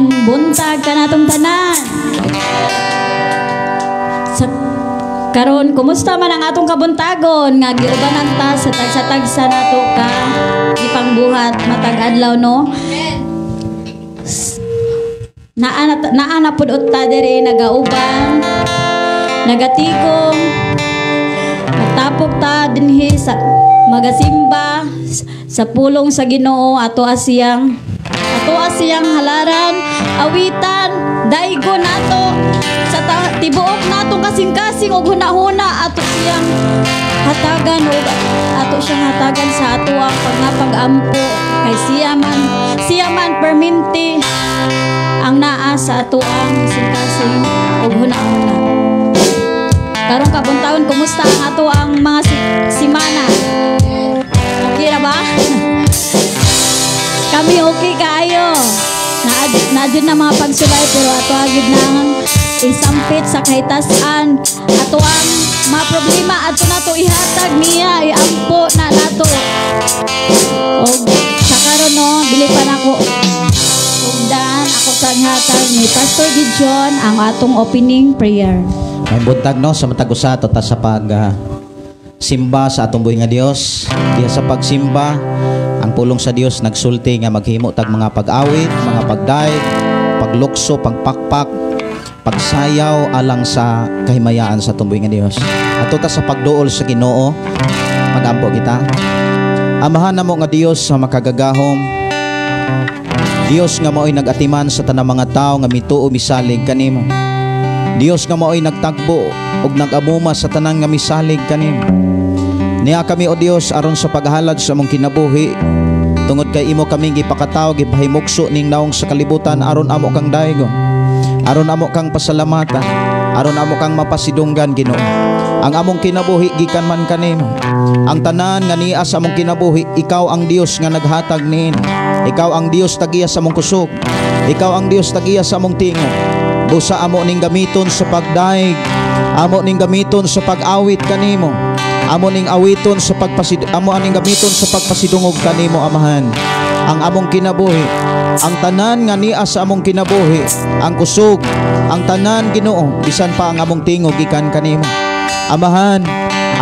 Maayong buntag kanatong tanan. Sa karon, kumusta man ang atong kabuntagon nga giubanan ta sa tagsa-tagsa nato ka ipangbuhat matag adlaw, no? Naa na, naa na pud ta diri nagauban, nagatigom, nagtapok ta dinhi sa magasimba sa pulong sa Ginoo. Ato siyang halaran, awitan, daigo nato sa tibuok natong kasing-kasing ug hunahuna. Ato siyang hatagan ug ato siyang hatagan sa atoang pagpag-ampo kay siya man perminti ang naa sa atoang kasing-kasing ug hunahuna. Karong kabuntagon, kumusta ang atoang mga simana? Okay ra ba? Kami okay kaayo. Na na mga pagsulay, pero ato agid nang isampit sa kahitasan. Ato ang mga problema, ato nato ihatag niya, iampo na nato. Og sa karon, no, dili pa nako sugdan, ako sang hatag ni Pastor Gideon ang atong opening prayer. May buntag, no, sa matag usa ta sa pag simba sa atong buhi nga Dios. Diha sa pagsimba, ang pulong sa Dios nagsulti nga maghimo tag mga pag-awit, mga pagdayeg, paglukso, pagpakpak, pagsayaw alang sa kahimayaan sa atong buhi nga Dios. Ato ta sa pagduol sa Ginoo, magampo kita. Amahan namo nga Dios sa makagagahom, Dios nga mao'y nag-atiman sa tanang mga tao nga mituo, misalig kanimo. Dios nga mao'y nagtagbo ug nag-amuma sa tanan nga misalig kanimo. Niya kami, o Dios, aron sa paghalad sa among kinabuhi tungod kay imo kaming gipakatawo, gipahimugso ning naong sa kalibutan aron amo kang daygon. Aron amo kang pasalamatan, aron amo kang mapasidunggan, Ginoo. Ang among kinabuhi gikan man kanimo. Ang tanan nga niya sa among kinabuhi, ikaw ang Dios nga naghatag niini. Ikaw ang Dios tagiya sa among kusog. Ikaw ang Dios tagiya sa among tingog. Busa amo ning gamiton sa pagdaig, amo ning gamiton sa pag-awit kanimo. Amo aning gamiton sa pagpasidungog kanimo, Amahan. Ang among kinabuhi, ang tanan nga niya sa among kinabuhi, ang kusog, ang tanan, Ginoo, bisan pa ang among tingog gikan kanimo. Amahan,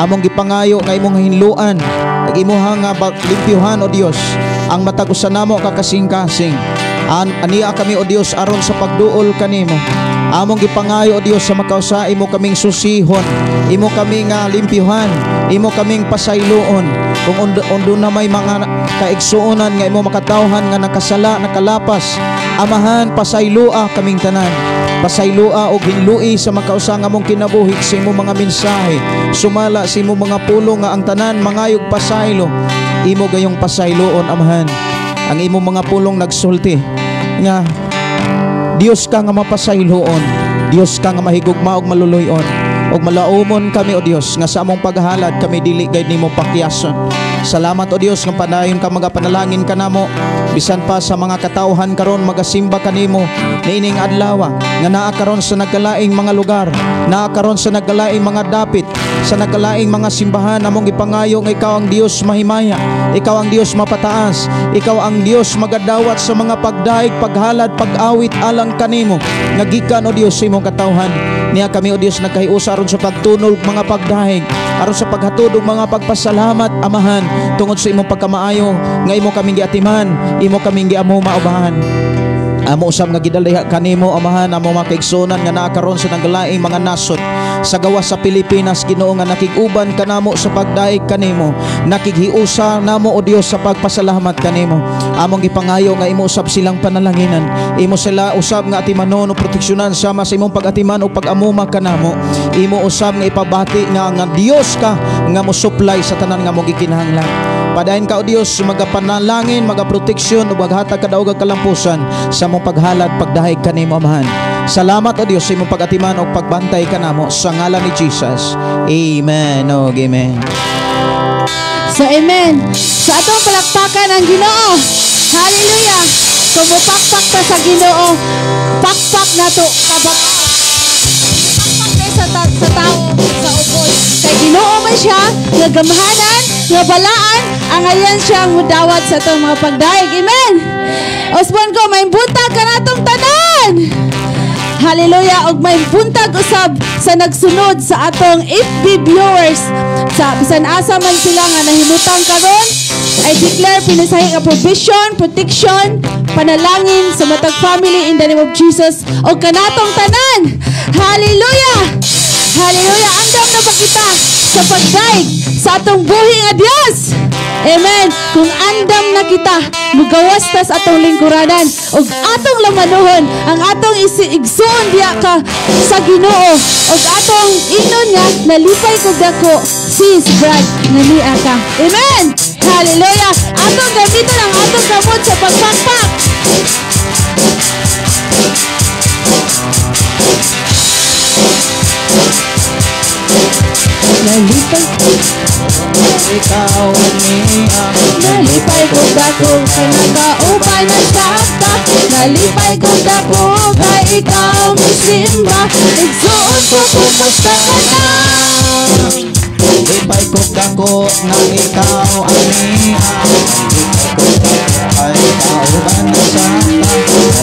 among gipangayo nga imong hinluan, ag imuha nga limpyuhan, o Dios, ang matag usa namo ka kasing-kasing. Ania kami, o Dios, aron sa pagduol kanimo. Among gipangayo, o Dios, sa makausa imo kaming susihon, imo kami nga limpyuhan, imo kaming pasayloon. Kung undo na may mga kaigsuonan nga imo makatawhan nga nakasala, nakalapas, Amahan, pasayloa kaming tanan. Pasayloa og hinlui sa makausa nga among kinabuhi sa imong mga mensahe. Sumala sa imong mga pulong nga ang tanan mangayog pasaylo. Imo gayong pasayloon, Amahan. Ang imong mga pulong nagsulti nga Dios ka nga mapasayloon. Dios ka nga mahigugma ug maluluy-on. Ug malaumon kami, o Dios, nga sa among paghalad kami dili gayud nimo pakyason. Salamat, o Dios, nga padayon ka magapanalangin kanamo bisan pa sa mga katawhan karon magasimba kanimo niining adlaw nga naa karon sa nagkalaing mga lugar, naa karon sa nagkalaing mga dapit, sa nagkalaing mga simbahan. Among ipangayo nga ikaw ang Dios mahimaya, ikaw ang Dios mapataas, ikaw ang Dios magadawat sa mga pagdaig, paghalad, pag-awit alang kanimo nga gikan, o Dios, sa imong katawhan. Niya kami, o Dios, nagkahiusa aron sa pagtunog mga pagdaig, aron sa paghatod og mga pagpasalamat, Amahan, tungod sa imong pagkamaayo nga imo kaming giatiman, imo kaming giamuma, Amahan. Amo usab nga gidala kanimo, Amahan, amo mga kaigsuonan nga naa karon sa naglaing mga nasod sa gawas sa Pilipinas, Ginoo, nga nakig-uban kanamo sa pagdaig kanimo, nakighiusa namo, o Dios, sa pagpasalamat kanimo. Among gipangayo nga imo usab silang panalanginan, imo sila usab nga atimanon o proteksyonan sama sa imong pag-atiman o pag-amuma kanamo. Imo usab nga ipabati nga Dios ka nga mo-supply sa tanan nga mo gikinahanglan. Padayon ka, O Dios, magapanalangin, magaproteksyon ug maghatag kadaog ug kalampusan sa among paghalad, pagdahig kanimo, Amahan. Salamat, O Dios, sa imong pag-atiman ug pagbantay kanamo sa ngalan ni Jesus. Amen. O amen. So amen. So atong palakpakan ang Ginoo. Hallelujah. Kung mupakpak ta sa Ginoo, pakpak nato kabak. Pakpak tayo sa tao sa upod. Kay Ginoo man siya nga gamhanan, nga balaan, ang ayan siya ang mudawat sa atong mga pagdaig. Amen. Usbon ko, may buntag kanatong tanan. Hallelujah. Ug may buntag usab sa nagsunod sa atong FB viewers sa bisan asa man sila nga nahimutang karon. I declare pinasahi nga provision, protection, panalangin sa matag family in the name of Jesus o kanatong tanan. Hallelujah! Hallelujah! Andam na ba kita sa pagdaig sa atong buhi nga Dios? Amen. Kung andam na kita, mugawas ta sa atong lingkuranan ug atong lamanuhon ang atong igsuon diya ka sa Ginoo ug atong ingnon nga nalipay ko dako, Sis Brad, nga niya ka. Amen. Hallelujah. Atong gamiton ang atong kamot sa pagpakpak. Nalipay Ikaw niya. Nalipay ko dako kay nagauban ng sakta. Nalipay ko dako kay ikaw misimba. Igsuon ko, kumusta ka na? Lipay ko dako nga ikaw ang niya. Lipay ko dako kay kauban ng sakta.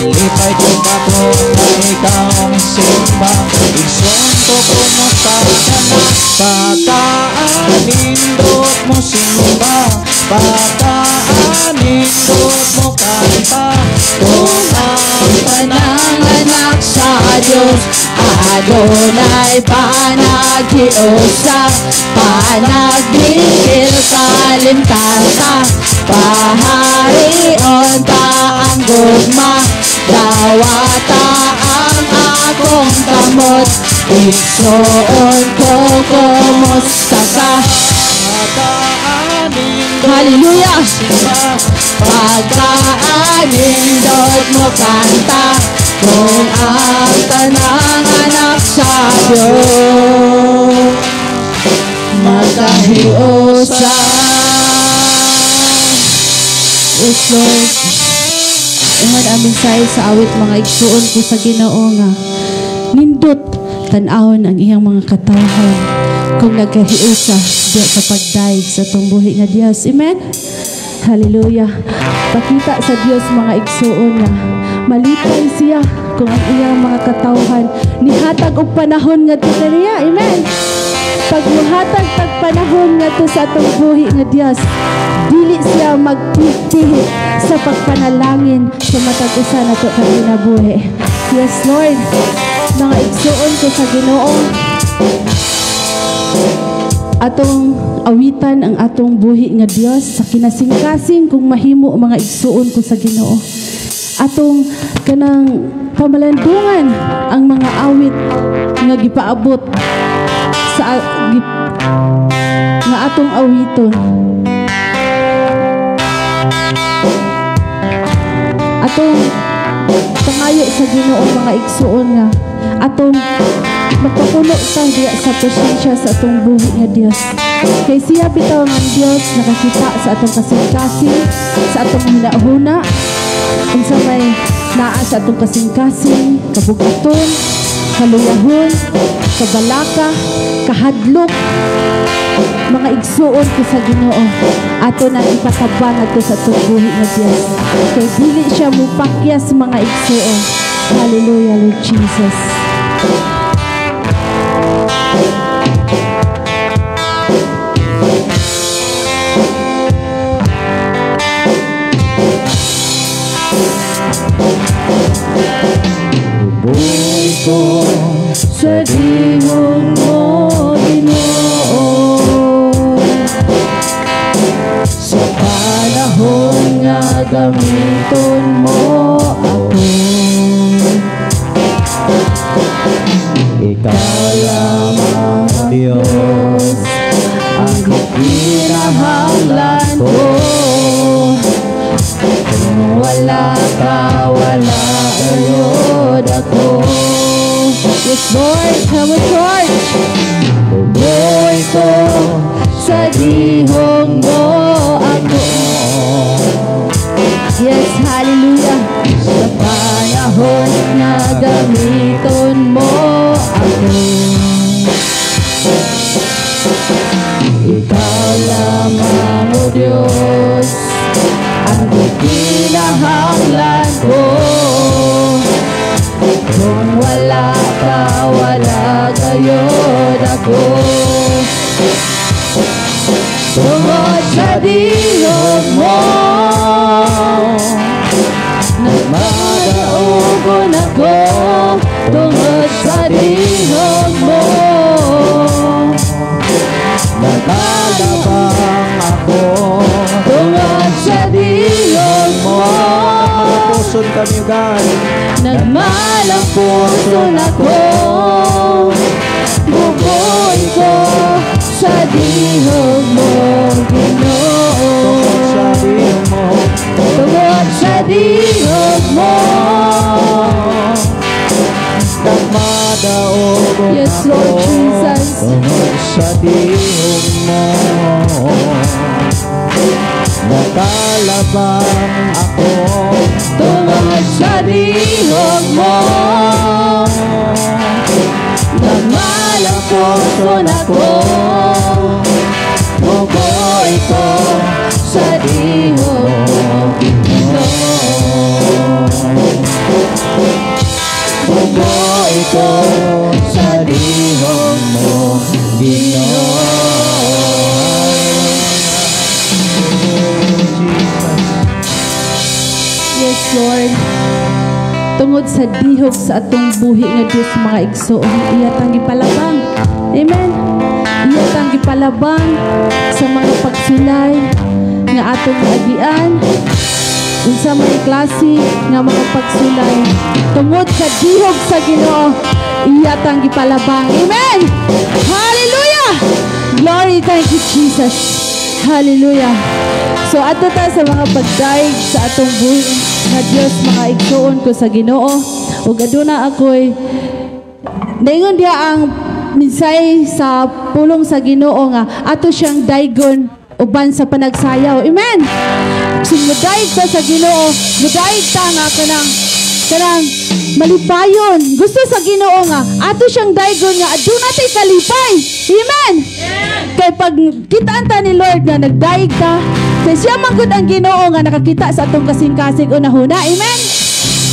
Lipay ko dako nga ikaw ang simba. Igsuon ko, kumusta ka na? Pagkaanindot mo simba, pagkaanindot mo kanta. Kung ang Tanang anak sa Diyos adunay panaghiusa, panagbigil kalimtasa, paharion ta ang gugma, dawata ang akong kamot. Igsuon ko, kumusta ka? Pagkaanindot Hallelujah! simba, Pagkaanindot mo kanta, kung ang tanang anak sa Diyos magkahiusa. Yes, Lord. Ingon ang mensahe sa awit, mga igsuon ko sa Ginoo, nga nindot tan-awon ang iyang mga katawhan kung nagkahiusa diya sa pagdaig sa atong buhi nga Dios. Amen. Hallelujah. Pakita sa Dios, mga igsuon, nga malipay siya kung ang iyang mga katawhan nihatag og panahon ngadto kaniya. Amen. Pag muhatag tag panahon ngadto sa atong buhi nga Dios, dili siya magpihit sa pagpanalangin sa matag usa nato ka kinabuhi. Yes, Lord. Mga igsuon ko sa Ginoo, atong awitan ang atong buhi nga Dios sa kinasingkasing kung mahimo, mga igsuon ko sa Ginoo. Atong kanang pamalandungan ang mga awit nga gipaabot sa nga atong awiton. Atong pangayo sa Ginoo, mga igsuon, nga atong magpapuno ta diya sa presensya sa atong buhi nga Dios. Kay siya bitaw nga Dios nakakita sa atong kasing-kasing, sa atong hinahuna, unsa may naa sa atong kasing-kasing, kabugaton, kaluyahon, kabalaka, kahadlok, mga igsuon ko sa Ginoo. Ato nang ipatabang ato sa atong buhi nga Dios. Kay dili siya mupakyas, mga igsuon. Hallelujah, Lord Jesus. Buhay ko sa dihong mo, Ginoo, sa panahon nga gamiton mo ako. Ikaw lamang, Diyos, ang kinahanglan ko. Kung wala ka, wala gayod ako. Yes, Lord, come on, church. Buhay ko sa dihong mo ako. Yes, hallelujah. Sa panahon na gamiton mo ako. Ikaw lamang, O Diyos, ang kinahanglan ko. Kung wala Nagmalampuson ako tungod sa dihog mo. Nakalabang ako tungod sa dihog mo. Nagmalampuson kami, God. Nagmalampuson ako. Buboy ko sa dihog mo, Ginoo. Tungod sa dihog mo. Tungod sa dihog mo. Nagmadaog Yes, Lord ako Jesus. tungod sa dihog mo. Nakalabang ako tungod sa dihog mo. Nagmalampuson ako. Buboy ko sa dihog mo, Ginoo. Buboy ko sa dihog mo, Ginoo. Jesus. Yes, Lord. Tungod sa dihog sa atong buhi nga Dios, mga igsoon, iya tang gipalabang. Amen. Iya tang gipalabang sa mga pagsulay nga atong naagian. Unsa may klase nga mga pagsulay, tungod sa dihog sa Ginoo, iya tang gipalabang. Amen. Hallelujah. Glory, thank you, Jesus. Hallelujah. So ato ta sa mga pagdaig sa atong buhi nga Dios, mga igsoon ko sa Ginoo, ug aduna ako'y naingon diha ang minsay sa pulong sa Ginoo nga ato siyang daigon uban sa panagsayaw. Amen. So mudaig ta sa Ginoo, mudaig ta nga kanang malipayon. Gusto sa Ginoo nga ato siyang daigon nga aduna tay kalipay. Amen. Kay pag kitaan ta ni Lord nga nagdaig ta, kay siya man gud ang Ginoo nga nakakita sa atong kasing-kasing unahuna. Amen.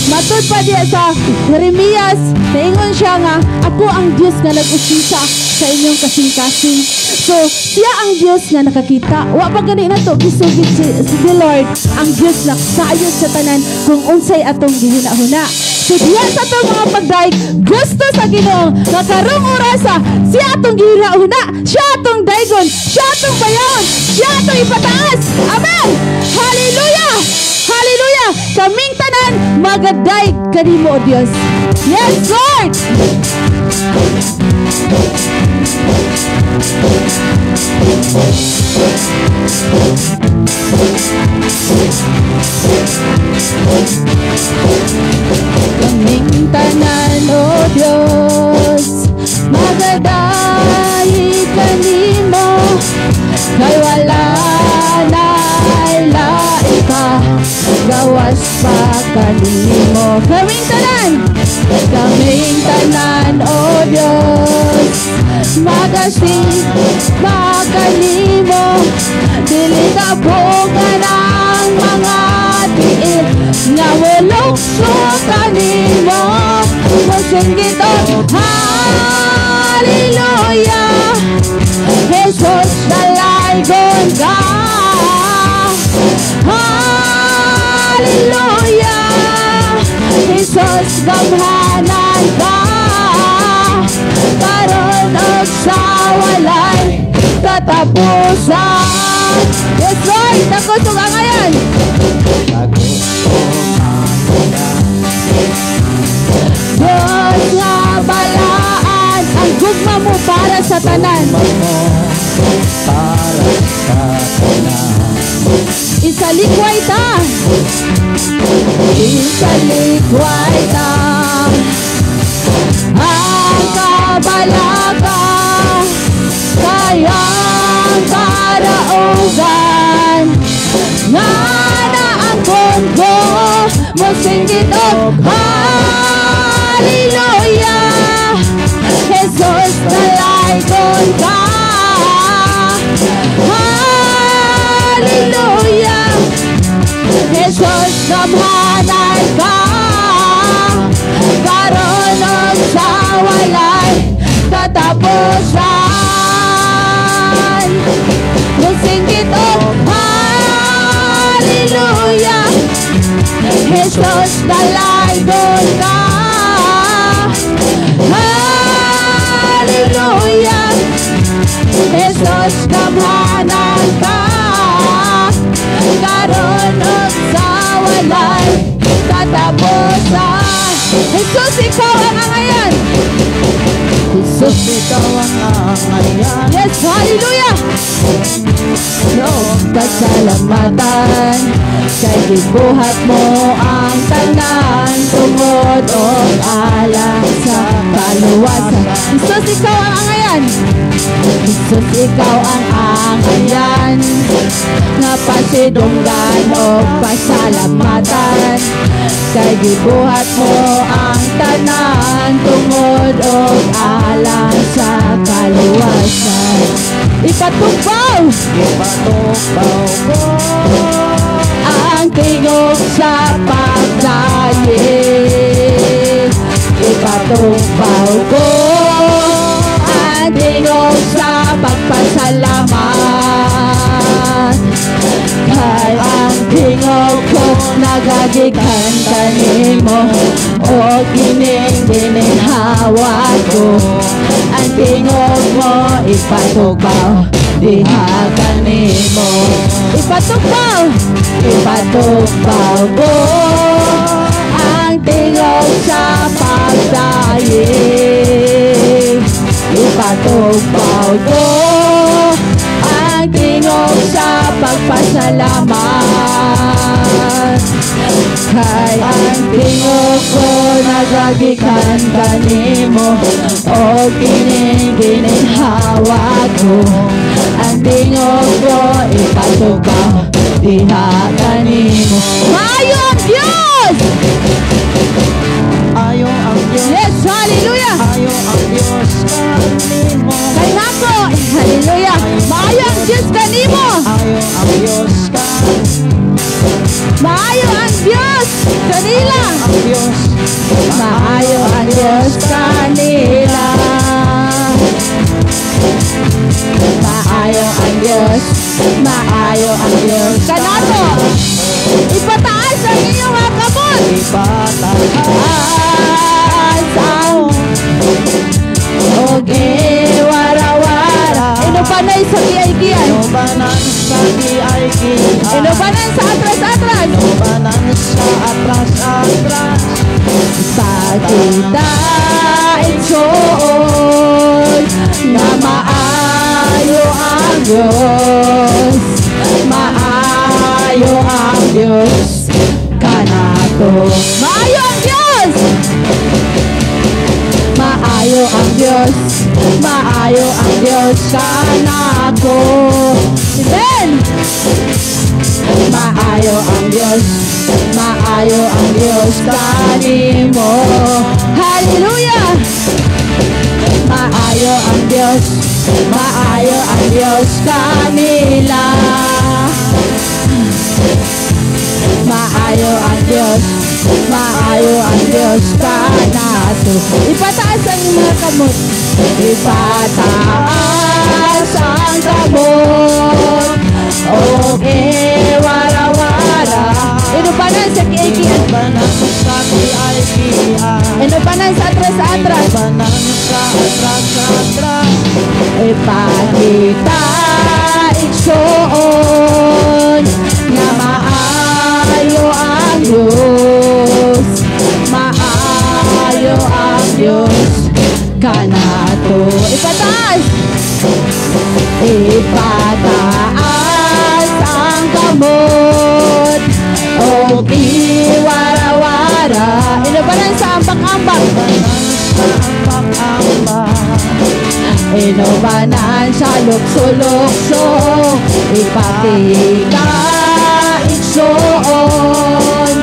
Matud pa diya sa Jeremias, naingon siya nga, "Ako ang Dios nga nag-usisa sa inyong kasing-kasing." So, siya ang Dios nga nakakita. Wa pa gani na to gisugid si the Lord, ang Dios na sayod sa tanan kung unsay atong gihuna-huna. So, diha sa atong mga pagdaig, gusto sa Ginoo nga karong orasa, siya atong gihuna-huna, siya atong daigon, siya atong bayaon, siya atong ipataas. Amen! Hallelujah! Hallelujah! Kaming tanan magadaig kanimo, O Dios. Yes, Lord! Kaming tanan, O Dios, magadaig kanimo, kay wala na'y lain pa, gawas pa kanimo. Kaming tanan, O Dios, magasing makanimo, dili ka bukan ang mga tiil nga mulukso kanimo. Musinggit og hallelujah, Jesus, dalaygon ka. Hallelujah, Jesus, gamhanan ka. Karon og sa walay katapusan. Yes, Lord, takot og angayan. Diyos nga balaan, ang gugma mo para sa tanan. Para sa tanan. Isalikway ta. Isalikway ta ang kabalaka, kayang karaugan nga naangkon ko. Musinggit og hallelujah, Jesus, dalaygon ka. Hallelujah, Jesus, gamhanan ka. Karon og sa walay katapusan. Musinggit og hallelujah, Jesus. Jesus, dalaygon ka. Hallelujah, Jesus, gamhanan ka, karon ug sa walay katapusan. Jesus, ikaw ang angayan. Jesus, ikaw ang angayan. Yes, hallelujah! No, pasalamatan kay gibuhat mo ang tanan tungod og alang sa kaluwasan. Jesus, ikaw ang angayan. Jesus, ikaw ang angayan nga pasidunggan og pasalamatan kay gibuhat mo ang tanan tungod og alang sa kaluwasan. Ipatugbaw Ipatugbaw ko ang tingog sa pagdayi. Ipatugbaw ko ang tingog sa pagpasalamat kay ang tingog ko nagagikan kanimo o kining gininhawa ko. Ang tingog mo ipatugbaw diha kanimo. Ipatugbaw, ipatugbaw ko ang tingog sa pagdayi. Ipatugbaw ko ang tingog sa pagpasalamat kay ang tingog ko nagagikan kanimo o kining gininhawa ko. Ang tingog ko ipatugbaw diha kanimo. Maayo ang Diyos! Ayo ang Diyos. Yes, hallelujah! Ayo ang Diyos kanimo. Kay nako, hallelujah! Maayo ang Diyos kanimo! Ayo ang Diyos kanimo. Maayo ang Diyos kanila! Ang Diyos. Maayo ang Diyos kanila. Maayo ang Diyos, maayo ang Diyos kanato. Ipataas ang iyong mga kamot. Ipataas ang og iwarawara. Inubanay sa giay-giay. Inubanan sa giay-giay. Inubanan sa atras-atras. Inubanan sa atras-atras. Pakita, igsoon, nga maayo ang Diyos. Maayo ang Diyos kanato. Maayo ang Diyos! Maayo ang Diyos, maayo ang Diyos kanako. Amen! Maayo ang Diyos, maayo ang Diyos kanimo. Hallelujah! Maayo ang Diyos, maayo ang Diyos kanila. Maayo ang Diyos, maayo ang Diyos kanato. Ipataas ang mga kamot. Ipataas ang kamot. Og iwarawara. Inubanan sa kiikian. Inubanan sa kiay-kiay. Inubanan sa atras-atras. Inubanan sa atras-atras. Ipakita, igsoon, nga maayo ang Diyos. Maayo ang Diyos kanato. Ipataas! Ipataas ang kamot o iwarawara. Inubanan sa ambak-ambak. Inubanan sa lukso-lukso. Ipakita, igsoon,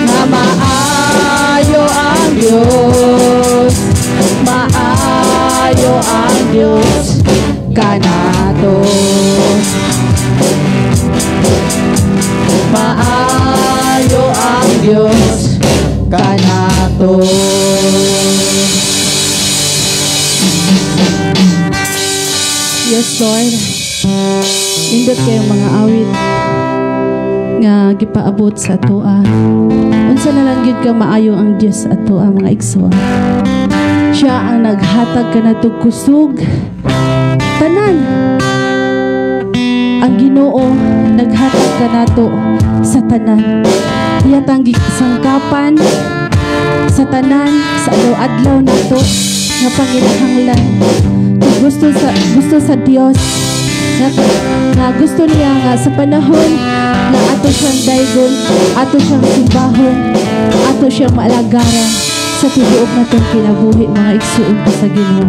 nga maayo ang Diyos. Maayo ang Diyos kanato. Maayo ang Diyos kanato. Yes, Lord. Nindot kayong mga awit. nga gipaabot sa atoa. Unsa na lang gyud ka maayo ang Dios sa atoa, mga igsoon. Siya ang naghatag kanatog kusog. Tanan. Ang Ginoo naghatag kanato sa tanan. Iya tang sangkapan sa tanan sa adlaw-adlaw nato nga panginahanglan. Kung gusto sa Dios nga gusto niya nga sa panahon nga ato siyang daygon, ato siyang simbahon, ato siyang maalagaran sa tibuok natong kinabuhi, mga igsuon ko sa Ginoo.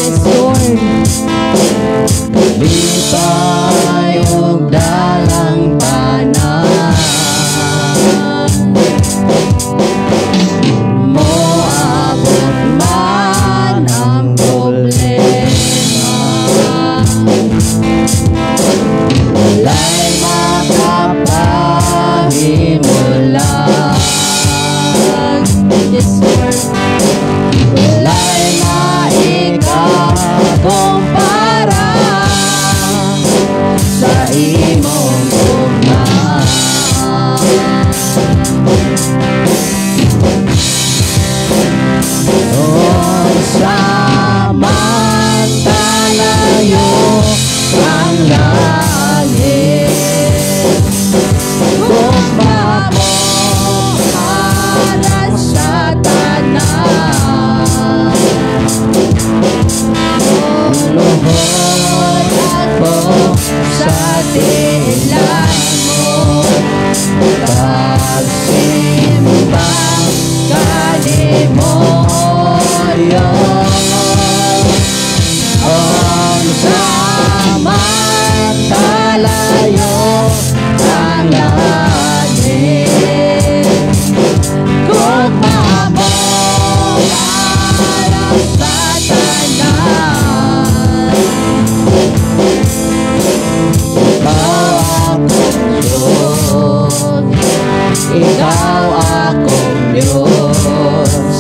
Yes, Lord. Lipay ug dalang tanan, moabot man ang problema, walay makapahimulag. Yes, Lord. Walay maikakumpara sa imong gugma. Unsa man kalayo ang langit, gugma mo para sa tanan. Luhod ako sa tilan mo, pagsimba kanimo, Diyos. Unsa man kalayo ang langit, gugma mo para sa tanan. Ikaw akong Diyos, ikaw akong Diyos,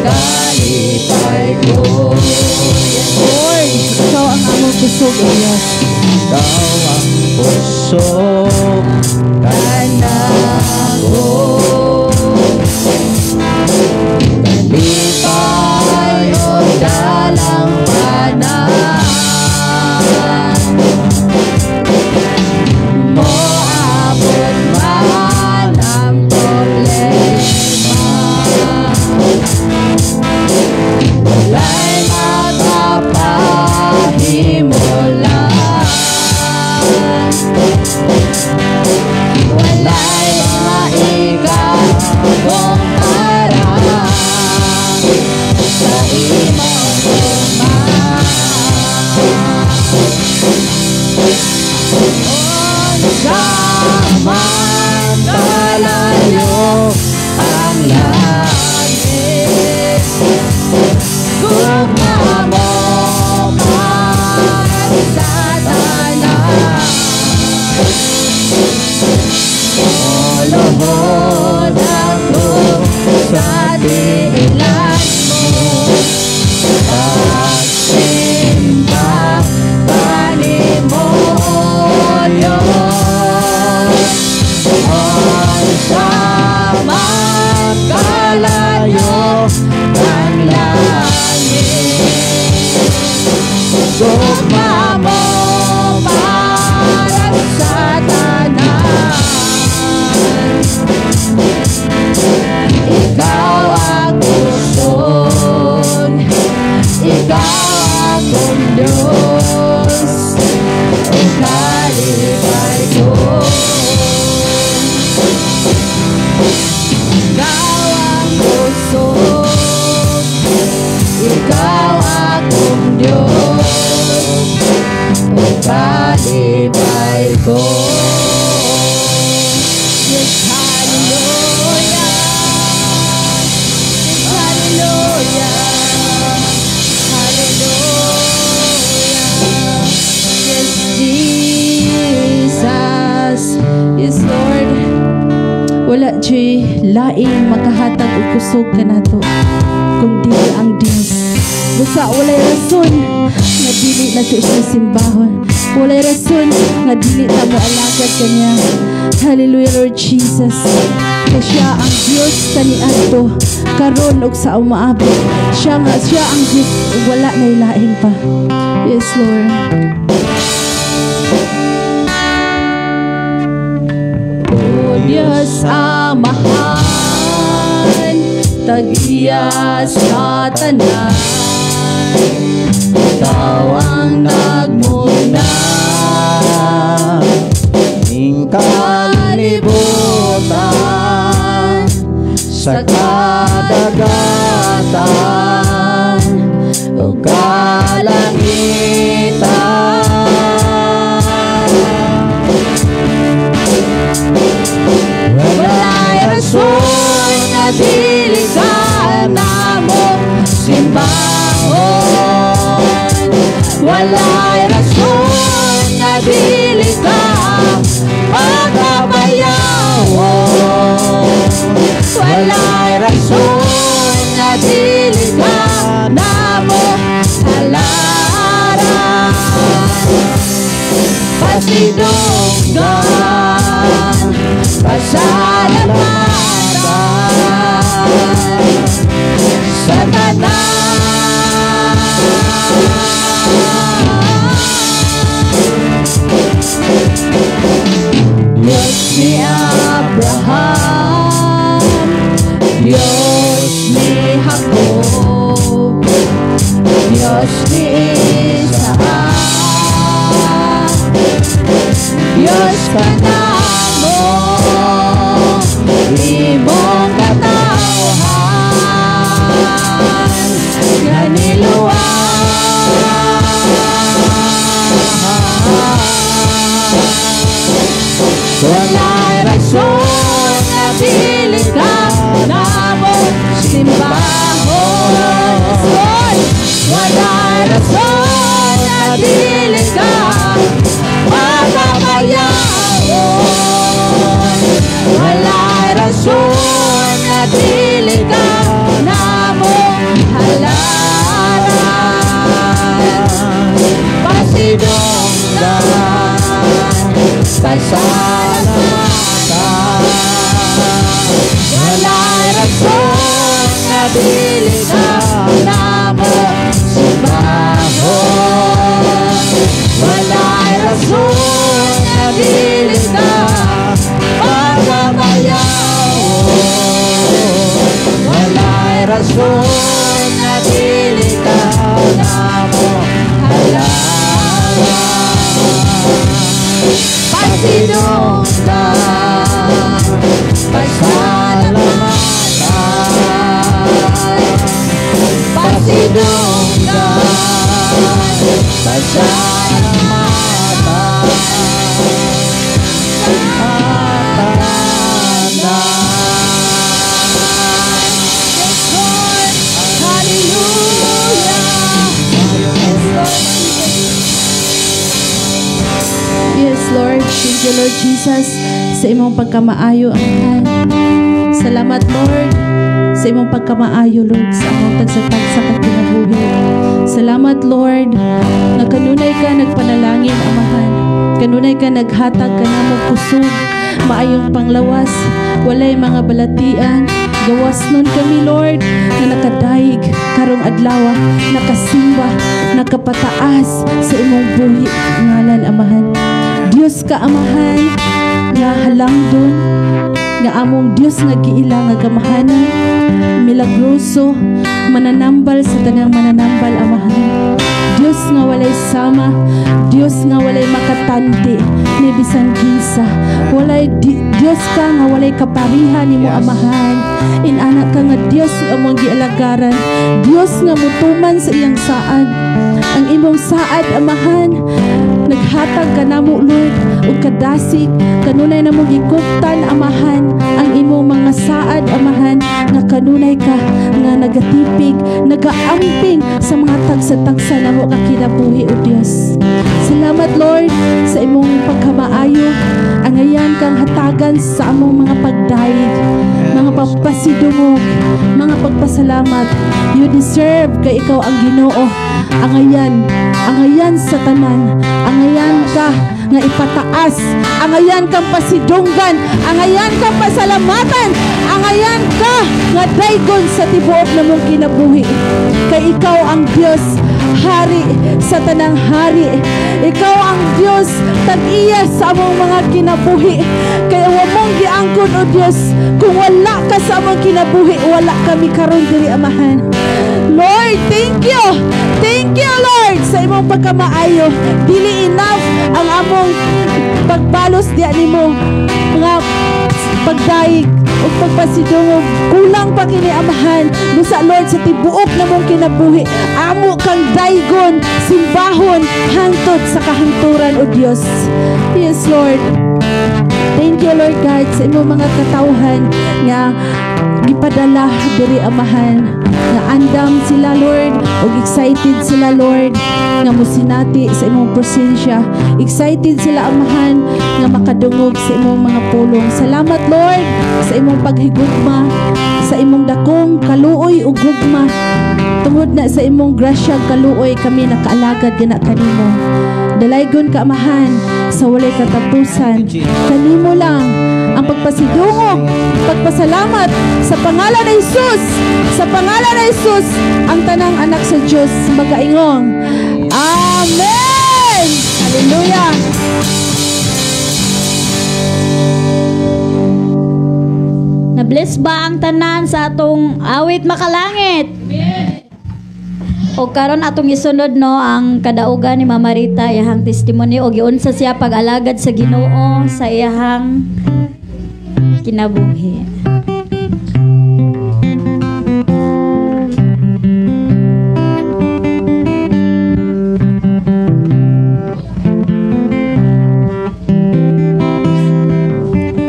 kalipay ko. Yes, Lord. Ikaw ang among kusog, O Diyos. Ikaw ang kusog kanako, kalipay o dalang tanan. Moabot man ang problema, walay makapahimulag. Walay maikakumpara sa imong gugma. Unsa man kalayo ang langit, gugma mo para sa tanan. Luhod ako sa tilan mo, pagsimba kanimo, Diyos. Unsa man kalayo ang langit, gugma mo para sa tanan. Ikaw ang kusog, ikaw akong Diyos, o kalipay ko. Ikaw ang kusog, ikaw akong Diyos, o kalipay ko. Yes, hallelujah. Yes, hallelujah. Hallelujah. Yes, Jesus. Yes, Lord. Wala Wa juy laing makahatag og kusog kanato kung dili ang Dios. Busa walay rason nga dili nato siya simbahon. Walay rason nga dili ta mo alagad kaniya. Hallelujah, Lord Jesus. Kay siya ang Dios kaniadto, karon ug sa umaabot. Siya nga siya ang Dios ug wala na lain pa. Yes, Lord. O Diyos Amahan, tag-iya sa tanan, ikaw ang nagmuna ning kalibutan sa kadagatan ug kalangitan. Walay rason nga dili ka namo simbahon. Walay rason nga dili ka pagkabayawon. Walay rason nga dili ka namo halaran. Pasidunggan, pasalamatan sa tanan. Diyos ni Abraham, Diyos ni Jacob, Diyos ni Isaac, Diyos ka namo, imong katawhan, nga niluwas. Walay rason nga dili ka namo simbahon. Lord, walay rason nga dili ka pagkabayawon. Walay rason nga dili ka namo halaran. Pasidunggan, pasalamatan. Walay rason nga dili ka namo simbahon. Walay rason nga dili ka pagkabayawon. Walay rason nga dili ka namo halaran. Pasidunggan, pasalamatan. Pasidunggan, pasalamatan. Yes, Lord. Hallelujah. Yes, Lord Jesus. Yes, Lord. Thank you, Lord Jesus, sa imong pagkamaayo, Amahan. Salamat, Lord, sa imong pagkamaayo, Lord, sa among tagsa-tagsa ka kinabuhi. Salamat, Lord, nga kanunay ka nagpanalangin, Amahan. Kanunay ka naghatag ka namo kusog, maayong panglawas, walay mga balatian. Gawas nun kami, Lord, na nakadaig karong adlaw, nakasimba, nakapataas sa imong buhi ngalan, Amahan. Diyos ka, Amahan, nga halangdon, nga among Diyos nga giila nga gamahanan, milagroso, mananambal sa tanang mananambal, Amahan. Diyos nga walay sama, Diyos nga walay makatandi ni bisan kinsa. Walay Diyos ka nga walay kapariha nimo, Amahan. Inana ka nga Diyos nga among gialagaran, Diyos nga mutuman sa iyang saad. Ang imong saad, Amahan, naghatag ka namo, Lord, ug kadasig kanunay namo gikuptan, Amahan, ang imong mga saad, Amahan, nga kanunay ka nga nagatipig, nagaamping sa mga tagsa-tagsa namo ka kinabuhi, o Dios. Salamat, Lord, sa imong pagkamaayo. Ang Angayan kang hatagan sa among mga pagdayeg, mga pagpasidungog, mga pagpasalamat. You deserve kay ikaw ang Ginoo. Angayan, angayan sa tanan, angayan ka nga ipataas, angayan kang pasidunggan, angayan kang pasalamatan, angayan ka nga daygon sa tibuok namong kinabuhi. Kay ikaw ang Dios, hari sa tanang hari. Ikaw ang Dios, tag-iya sa among mga kinabuhi. Kay wa mong giangkon o Dios, kung wala ka sa among kinabuhi, wala kami karon diri, Amahan. Lord, thank you. Thank you, Lord, sa imong pagkamaayo. Dili enough ang among pagbalos diya nimo, mga pagdayeg ug pagpasidungog. Kulang pa kini, Amahan. Busa, Lord, sa tibuok namong kinabuhi, amo kang daygon, simbahon hangtod sa kahangturan, o Dios. Yes, Lord. Thank you, Lord God, sa imong mga katawhan nga gipadala diri, Amahan. Nga andam sila, Lord, ug excited sila, Lord, nga mosinati sa imong presensya. Excited sila, Amahan, nga makadungog sa imong mga pulong. Salamat, Lord, sa imong paghigugma, sa imong dakong kaluoy ug gugma. Tungod na sa imong grasya kaluoy kami nakaalagad gina kanimo. Dalaygon ka, Amahan, sa walay katapusan. Kanimo lang ang pagpasidungog, pagpasalamat sa pangalan ni Jesus. Sa pangalan ni Jesus, ang tanang anak sa Dios magaingong Amen. Hallelujah. Na-bless ba ang tanan sa atong awit makalangit? O karon atong isunod no ang kadaugan ni Mama Rita, iyahang testimony o giunsa siya pag-alagad sa Ginoo sa iyahang kinabuhi.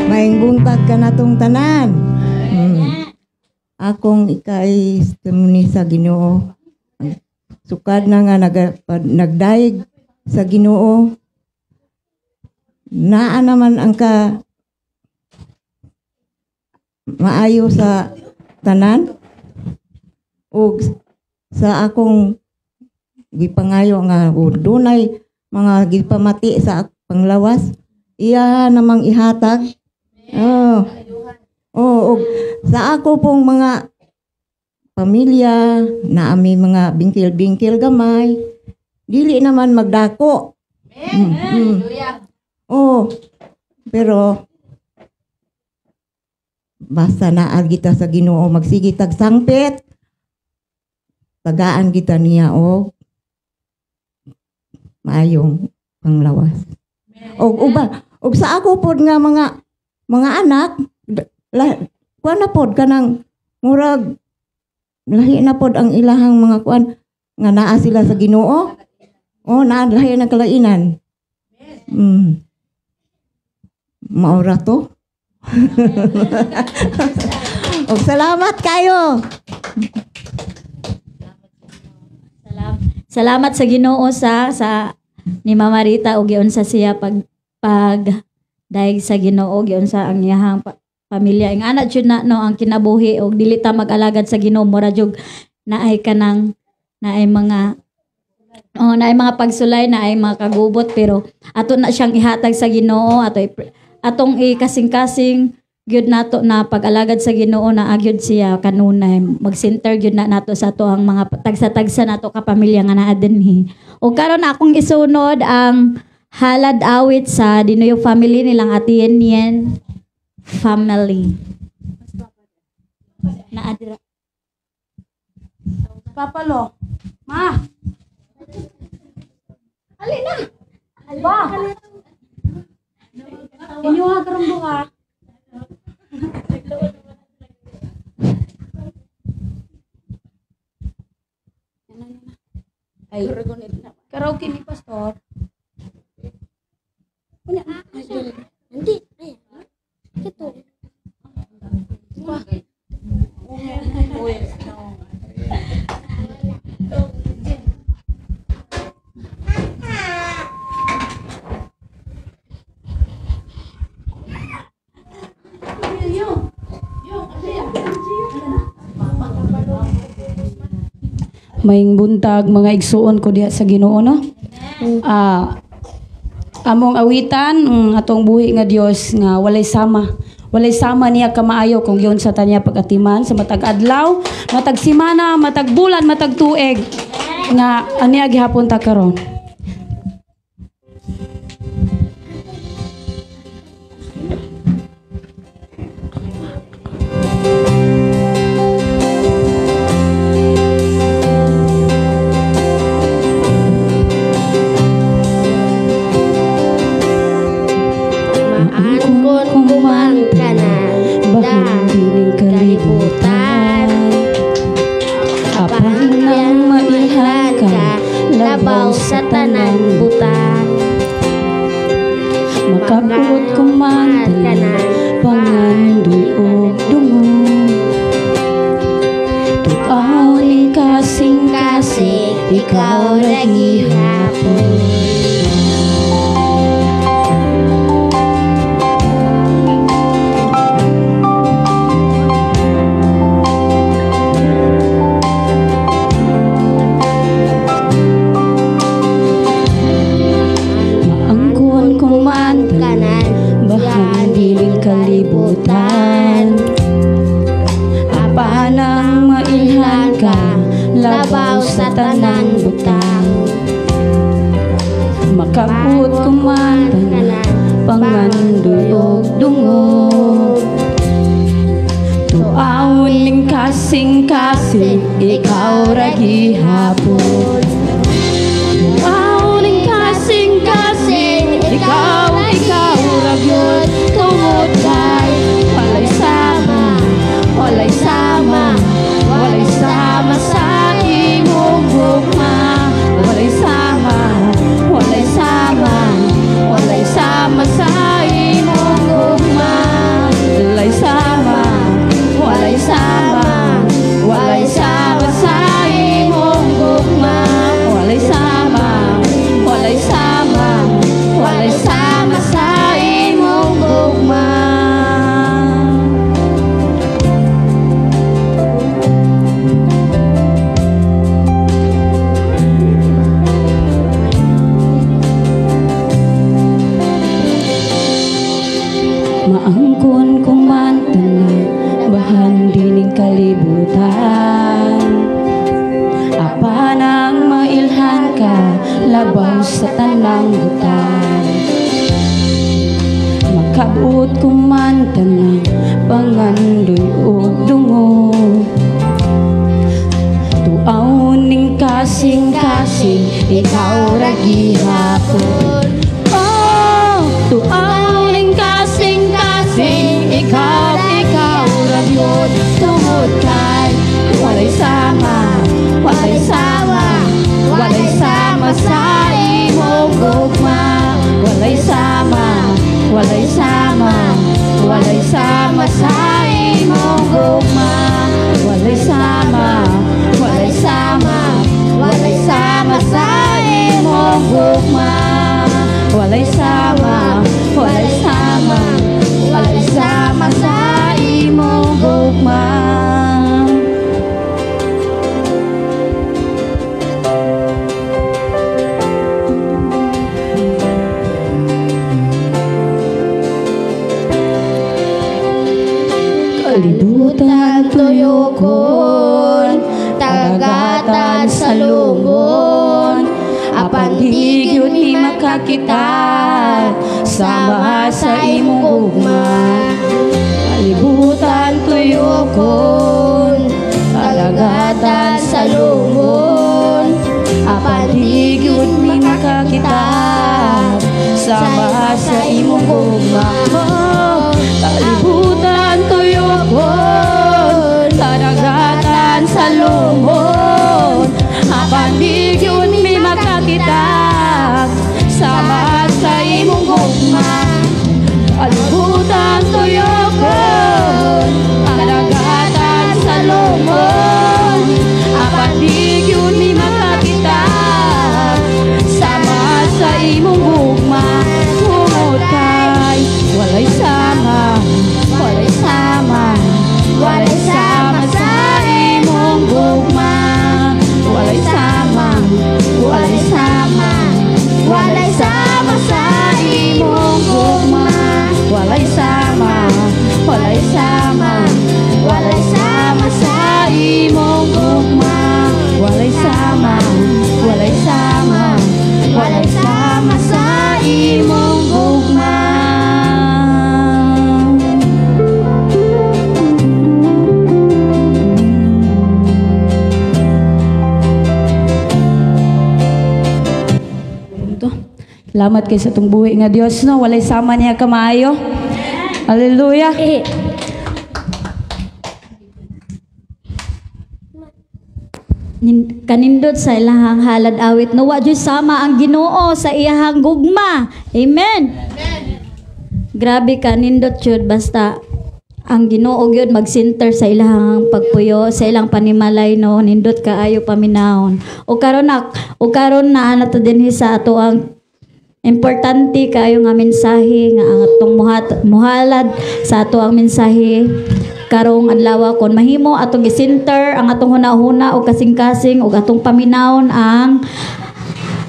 Maayong buntag kanatong tanan. Akong ikay testimony sa Ginoo. Sukad na nga nagdayeg sa Ginoo. Naa naman ang ka maayo sa tanan ug sa akong gipangayo nga dunay mga gipamati sa panglawas, iya namang ihatag. Oh. Oh, ug sa ako pong mga pamilya na ami mga bingkil-bingkil gamay, dili naman magdako. Oh, pero basta naa kita sa Ginoo, magsige tag sangpit, tagaan kita niya og maayong panglawas. Og uba, og sa ako pod nga mga anak, kuan na pod kanang murag lahi na pod ang ilahang mga kuan nga naa sila sa Ginoo. Oh, naa lahi na kalainan. Maura to. Og salamat kayo. Salamat sa Ginoo sa ni Mama Rita og giunsa siya pag dayeg sa Ginoo, giunsa ang iyahang pamilya. Ang anak jud na no ang kinabuhi og dili ta mag-alagad sa Ginoo, mura jud naay kanang naay mga naay mga pagsulay, naay mga kagubot, pero ato na siyang ihatag sa Ginoo, ato atong ikasing-kasing gyud nato na pag-alagad sa Ginoo na agyud siya kanunay. Mag-center gyud na nato sa ato ang mga tagsa-tagsa nato ka pamilya nga naa dinhi. O karon akong isunod ang halad awit sa Dinuyo family nilang Ate Yen Yen family. Naadira. Papalo. Ma. Ali na. Ba. Inyo ha karong duha. Ay, karaoke ni Pastor. Hindi. Ay, ito. Maayong buntag, mga igsuon ko diha sa Ginoo, no? Among awitan atong buhi nga Dios nga walay sama. Walay sama niya kamaayo kung giunsa ta niya pag-atiman sa matag adlaw, matag simana, matag bulan, matag tuig nga aniya gihapon ta karon. Maangkon ko man tanan, Bahan dining kalibutan, apan nang mailhan ka, labaw sa tanan butang. Makabot ko man tanan, pangandoy og dungog. Tuaw ning kasing-kasing, ikaw ra gihapon. Maangkon ko man tanan, bahan dining kalibutan, apan ang mailhan ka, labaw sa tanan butang. Makabot ko man tanan, pangandoy og dungog. Tuawon ning kasing-kasing, ikaw ra gihapon. Tuawon ning kasing-kasing, ikaw ra gyud. Tungod kay walay sama, walay sama, walay sama sa imong gugma. Walay sama, walay sama, walay sama sa imong gugma. Walay sama, walay sama, walay sama sa imong gugma. Walay sama, walay sama, walay sama sa imong gugma. Maangkon ko man tanan, bahan dining kalibutan, apan ang mailhan ka, labaw sa tanang butang. Makabot ko man tanan, pangandoy og dungog. Tuaw ning kasing-kasing, ikaw ra gihapon. Oh, tuaw ning kasing-kasing, ikaw ra gyud. Tungod kay walay sama, walay sama, walay sama sa imong gugma. Walay sama, walay sama, walay sama sa imong gugma. Walay sama, walay sama, walay sama sa imong gugma. Walay sama, walay sama, walay sama sa imong gugma. Kalibutan tuyokon, tagatan sa lumon, apan di gyud mi makakita sama sa imong gugma. Kalibutan tuyokon, tagatan sa lumon, apan di gyud mi makakita sama sa imong gugma. Kalibutan tuyokon, kadagatan sa lumon, apan di gyud mi makakita sama sa imong gugma. Kalibutan tuyokon, kadagatan sa lumon, apan di gyud mi makakita sama sa imong gugma. Tungod kay walay sama, walay sama, walay sama sa imong gugma. Walay Salamat kay sa atong buhi nga Dios, no? Walay sama niya kamaayo. Hallelujah. Kanindot sa ilahang halad awit, no, wa jud sama ang Ginoo sa iyahang gugma. Amen. Amen. Grabe kanindot jud, basta ang Ginoo gyud mag-center sa ilahang pagpuyo, sa ilang panimalay, no, nindot kaayo paminawon. O karon na ana to dinhi sa ato ang importante kaayo nga mensahe nga ang atong muhalad sa ato ang mensahe karong adlaw, kon mahimo atong i-center ang atong hunahuna og kasing-kasing og atong paminawon ang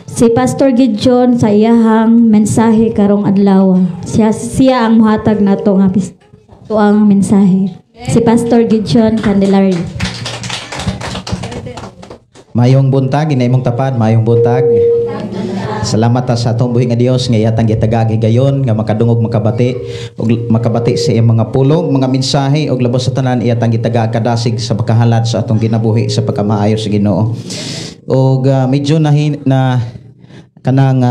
si Pastor Gideon sa iyahang mensahe karong adlaw. Siya ang muhatag nato nga ato ang mensahe. Si Pastor Gideon Candelaria. Mayong buntag, ina imong tapad, mayong buntag. Salamat ta sa atong buhi nga Dios nga iyatang gitagag higayon nga makadungog, makabati ug makabati sa iyang mga pulong, mga mensahe ug labos sa tanan iyatang gitagag kadasig sa pagkahalad sa atong kinabuhi sa pagkamaayo sa Ginoo. Og medyo na kanang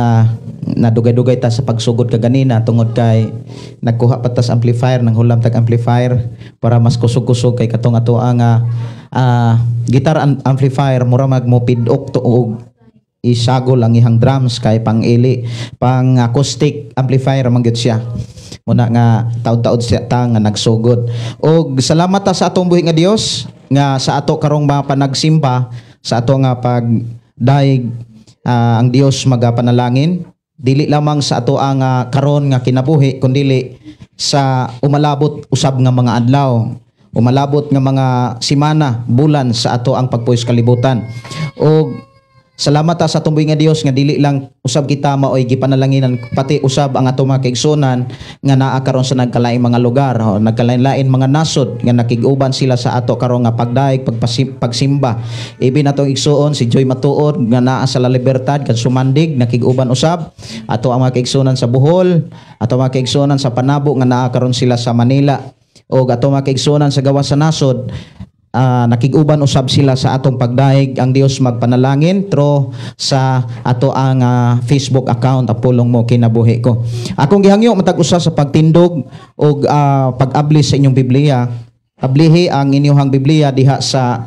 nadugay-dugay ta sa pagsugod kaganina tungod kay nagkuha pa tas amplifier, nang hulam tag amplifier para mas kusog-kusog kay katong ato ang guitar amplifier mura mag mo pidok to og isagol ang ihang drums kay pang-ili, pang acoustic amplifier man gyud siya. Muna nga taud-taud siya ta nga nagsugod. Og salamat ta sa atong buhi nga Dios nga sa ato karong mga panagsimba, sa ato nga pagdaig, ang Dios magapanalangin dili lamang sa ato ang karon nga kinabuhi kundili sa umalabot usab nga mga adlaw, umalabot nga mga semana, bulan sa ato ang pagpuyo sa kalibutan. Og salamat ta sa atong buhi nga Dios nga dili lang usab kita maoy gipanalanginan pati usab ang atong mga kaigsunan nga naa karon sa nagkalaing mga lugar, ho, nagkalain-lain mga nasod nga nakig-uban sila sa ato karon nga pagdaig, pagsimba. Ibi natong igsuon si Joy Matuod nga naa sa La Libertad kan Sumandig, nakig-uban usab ato ang mga kaigsunan sa Bohol, ato mga kaigsunan sa Panabo nga naa karon sila sa Manila, og ato mga kaigsunan sa gawas sa nasod. Nakig-uban usab sila sa atong pagdaig. Ang Dios magpanalangin through sa ato ang Facebook account, ang Pulong Mo Kinabuhi Ko. Akong gihangyo matag usa sa pagtindog og pag-abli sa inyong Biblia. Ablihi ang inyong Biblia diha sa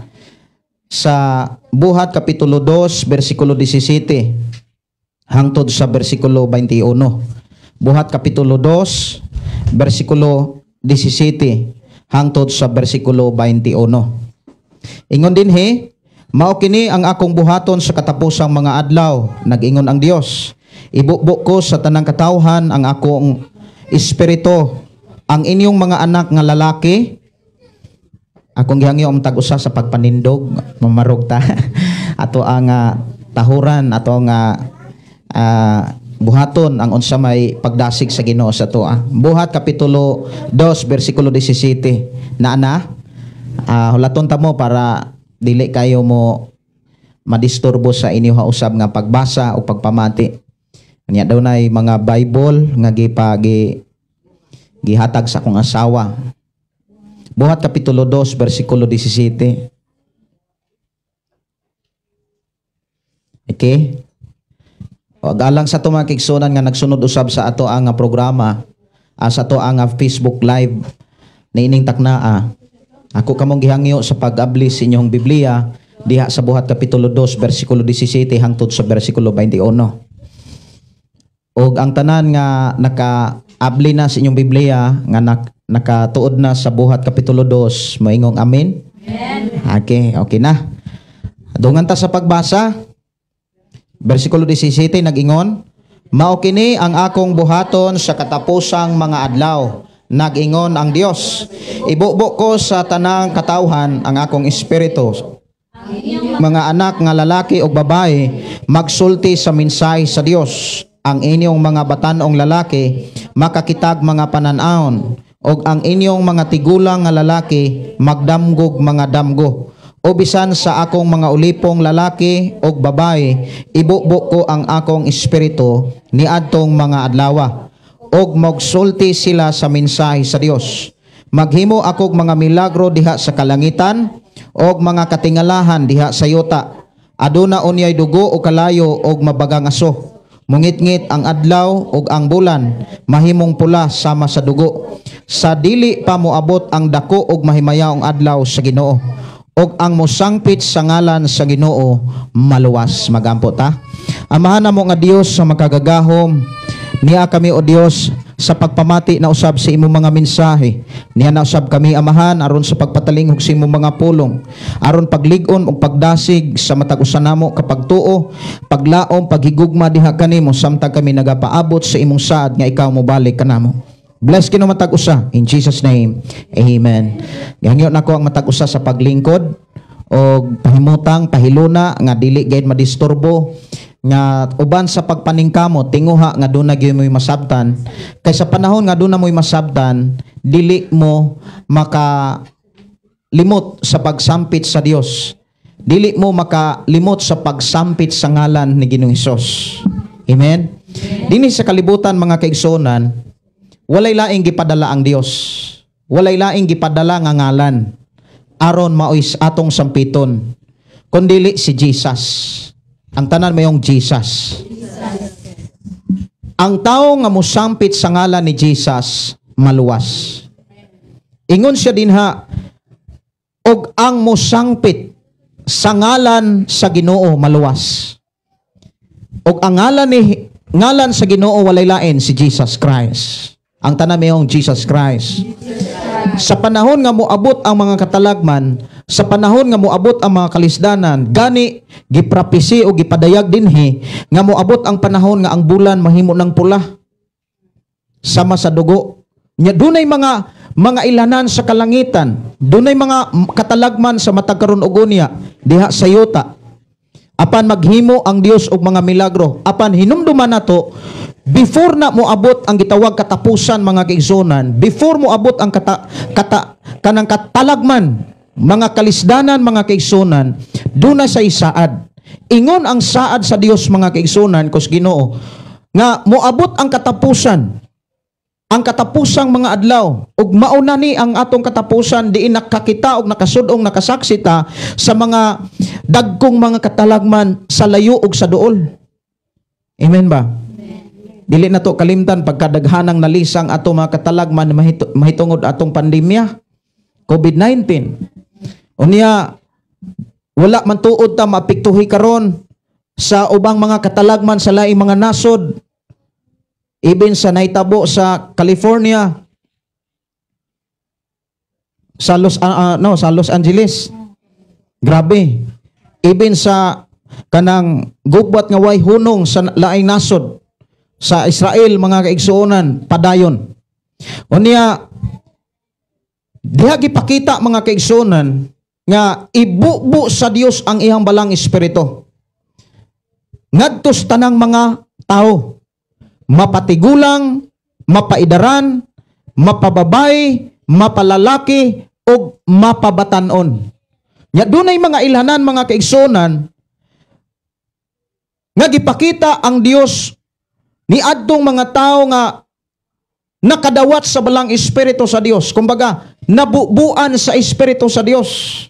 Buhat kapitulo 2 bersikulo 17 hangtod sa bersikulo 21. Buhat kapitulo 2 bersikulo 17 hangtod sa bersikulo 21. Ingon dinhi, mao kini ang akong buhaton sa katapusang mga adlaw, nag-ingon ang Dios. Ibubo ko sa tanang katawhan ang akong espiritu, ang inyong mga anak nga lalaki. Akong gihangyo ang tag-usa sa pagpanindog, mamarog ta. Ato ang tahuran, ato ang buhaton ang unsa may pagdasig sa Ginoo sa atoa. Buhat kapitulo 2 bersikulo 17. Naana, hulaton ta mo para dili kayo mo madisturbo sa inyo usab nga pagbasa o pagpamati. Nya daw nay mga Bible nga gihatag sa akong asawa. Buhat kapitulo 2 bersikulo 17. Okay? O, alang sa ato mga kaigsunan nga nagsunod usab sa ato ang programa, sa ato ang Facebook Live niining taknaa. Ako kamong gihangyo sa pag-abli sa inyong Biblia diha sa Buhat kapitulo 2 bersikulo 17 hangtod sa bersikulo 21. Og ang tanan nga naka-abli na sa inyong Biblia nga nakatuod na sa Buhat kapitulo 2, moingong amen. Amen. Okay, okay na. Dungan ta sa pagbasa. Bersikulo 17 nag-ingon, mao kini ang akong buhaton sa katapusang mga adlaw, nag-ingon ang Dios. Ibubo ko sa tanang katawhan ang akong espiritu. Mga anak nga lalaki o babae magsulti sa mensahe sa Dios. Ang inyong mga batan-ong lalaki makakitag mga panan-awon, og ang inyong mga tigulang nga lalaki magdamgog mga damgo. O bisan sa akong mga ulipong lalaki og babae, ibubo ko ang akong espiritu niadtong mga adlawa, og magsulti sila sa mensahe sa Dios. Maghimo akog mga milagro diha sa kalangitan og mga katingalahan diha sa yuta. Aduna unyay dugo o kalayo og mabagang aso. Mungitngit ang adlaw ug ang bulan, mahimong pula sama sa dugo, sa dili pa moabot ang dako ug mahimayaong adlaw sa Ginoo. Ug ang mosangpit sa ngalan sa Ginoo maluwas. Magampo ta. Amahan namo nga Dios sa makagagahom, niya kami, o Dios, sa pagpamati na usab sa imong mga mensahe. Niya na usab kami, Amahan, aron sa pagpatalinghog sa imong mga pulong, aron paglig-on ug pagdasig sa matag usa namo kapagtuo, paglaom, paghigugma diha kanimo samtang kami nagapaabot sa imong saad nga ikaw mobalik kanamo. Bless kino matag usa in Jesus' name. Amen. Gihangyo nako ang matag usa sa paglingkod og pahimutang pahiluna nga dili gayud madisturbo, nga uban sa pagpaningkamot, tinguha nga duna gyud mo'y masabtan, kay sa panahon nga duna mo'y masabtan, dili mo maka limot sa pagsampit sa Dios, dili mo makalimot sa pagsampit sa ngalan ni Ginoong Hesus. Amen. Dinhi sa kalibutan, mga kaigsuonan, walay laing gipadala ang Dios, walay laing gipadala nga ngalan aron maoy atong sampiton kundili si Jesus. Ang tanan, mayong Jesus. Ang tao nga mosampit sa ngalan ni Jesus maluwas. Ingon siya dinha, "Og ang mosangpit sa ngalan sa Ginoo maluwas." Og ang ngalan ni ngalan sa Ginoo walay lain si Jesus Christ. Ang tanan, mayong Jesus Christ. Sa panahon nga moabot ang mga katalagman, sa panahon nga moabot ang mga kalisdanan, gani gipropesy o gipadayag dinhi nga moabot ang panahon nga ang bulan mahimo ng pula sama sa dugo. Nya dunay mga ilanan sa kalangitan, dunay mga katalagman sa matag karon ug unya diha sa yuta. Apan maghimo ang Dios og mga milagro. Apan hinumduman nato, before na moabot ang gitawag katapusan, mga kaigsuonan, before moabot ang kata, kata kanang katalagman, mga kalisdanan, mga kaigsuonan, duna sa isaad. Ingon ang saad sa Dios, mga kaigsuonan kus Ginoo, nga moabot ang katapusan, ang katapusang mga adlaw, ug mauna ni ang atong katapusan diin nakakita og nakasud-ong nakasaksi ta sa mga dagkong mga katalagman sa layo ug sa duol. Amen ba? Dili na to kalimtan pagkadaghanang nalisang ato mga katalagman mahitungod atong pandemya COVID-19. Unya wala man tuod ta maapektuhi karon sa ubang mga katalagman sa laing mga nasod, even sa nahitabo sa California, sa Los no, sa Los Angeles. Grabe. Even sa kanang gubat nga way hunong sa laing nasod sa Israel, mga kaigsuonan, padayon. Unya diha gipakita, mga kaigsuonan, nga ibubo sa Dios ang iyang balang espiritu ngadto sa tanang mga tao, mapatigulang, mapaidaran, mapababay, mapalalaki ug mapabatanon. Nya dunay mga ilhanan, mga kaigsuonan, nga gipakita ang Dios ni adtong mga tao nga nakadawat sa balang espiritu sa Dios. Kumbaga, nabubuan sa espiritu sa Dios.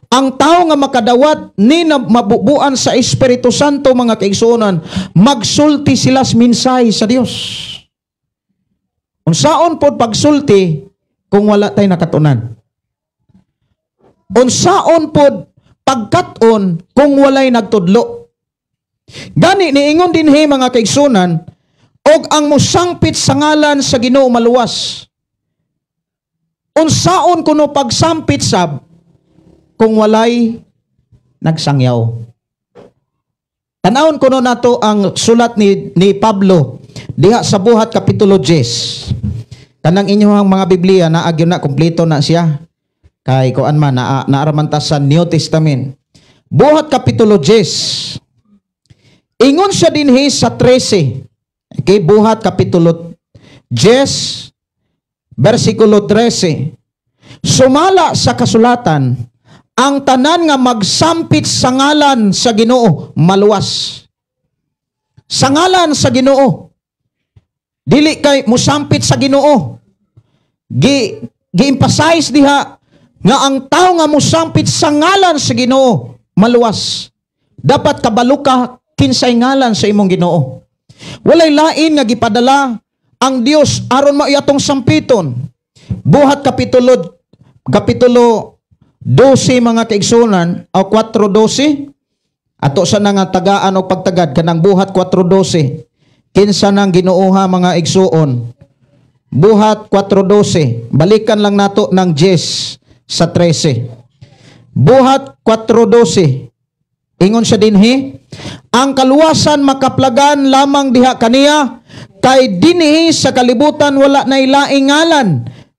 Ang tao nga makadawat ni na mabubuan sa Espiritu Santo, mga kaigsuonan, magsulti sila sa mensahe sa Dios. Unsaon pod pagsulti kung wala tay nakatunan? Unsaon pod pagkat-on kung walay nagtudlo? Gani niingon dinhi, mga kaigsuonan, "Og ang mosangpit sa ngalan sa Ginoo maluwas." Unsaon kuno pagsampit sab kung walay nagsangyaw? Tanawon kuno nato ang sulat ni Pablo diha sa Buhat kapitulo 10. Kanang inyong mga Biblia na agyo na kompleto na siya. Kay kuan man na naaraman ta sa New Testament. Buhat kapitulo 10. Ingon siya dinhi sa 13. Okay, Buhat kapitulo 10 versikulo 13. "Sumala sa kasulatan, ang tanan nga magsampit sa ngalan sa Ginoo maluwas." Sa ngalan sa Ginoo. Dili kay musampit sa Ginoo. Gi gi-emphasize diha nga ang tao nga musampit sa ngalan sa Ginoo maluwas. Dapat kabalo ka kinsay ngalan sa imong Ginoo. Walay lain nga gipadala ang Dios aron mao atong sampiton. Buhat kapitulo kapitulo 12, mga kaigsunan, o 4:12, ato sa nga tagaan og pagtagad kanang Buhat 4:12. Kinsa nang Ginooha, mga igsuon? Buhat 4:12. Balikan lang nato ng 10 sa 13. Buhat 4:12. Ingon siya dinhi, "Ang kaluwasan makaplagan lamang diha kaniya, kay dinhi sa kalibutan wala nay laing ngalan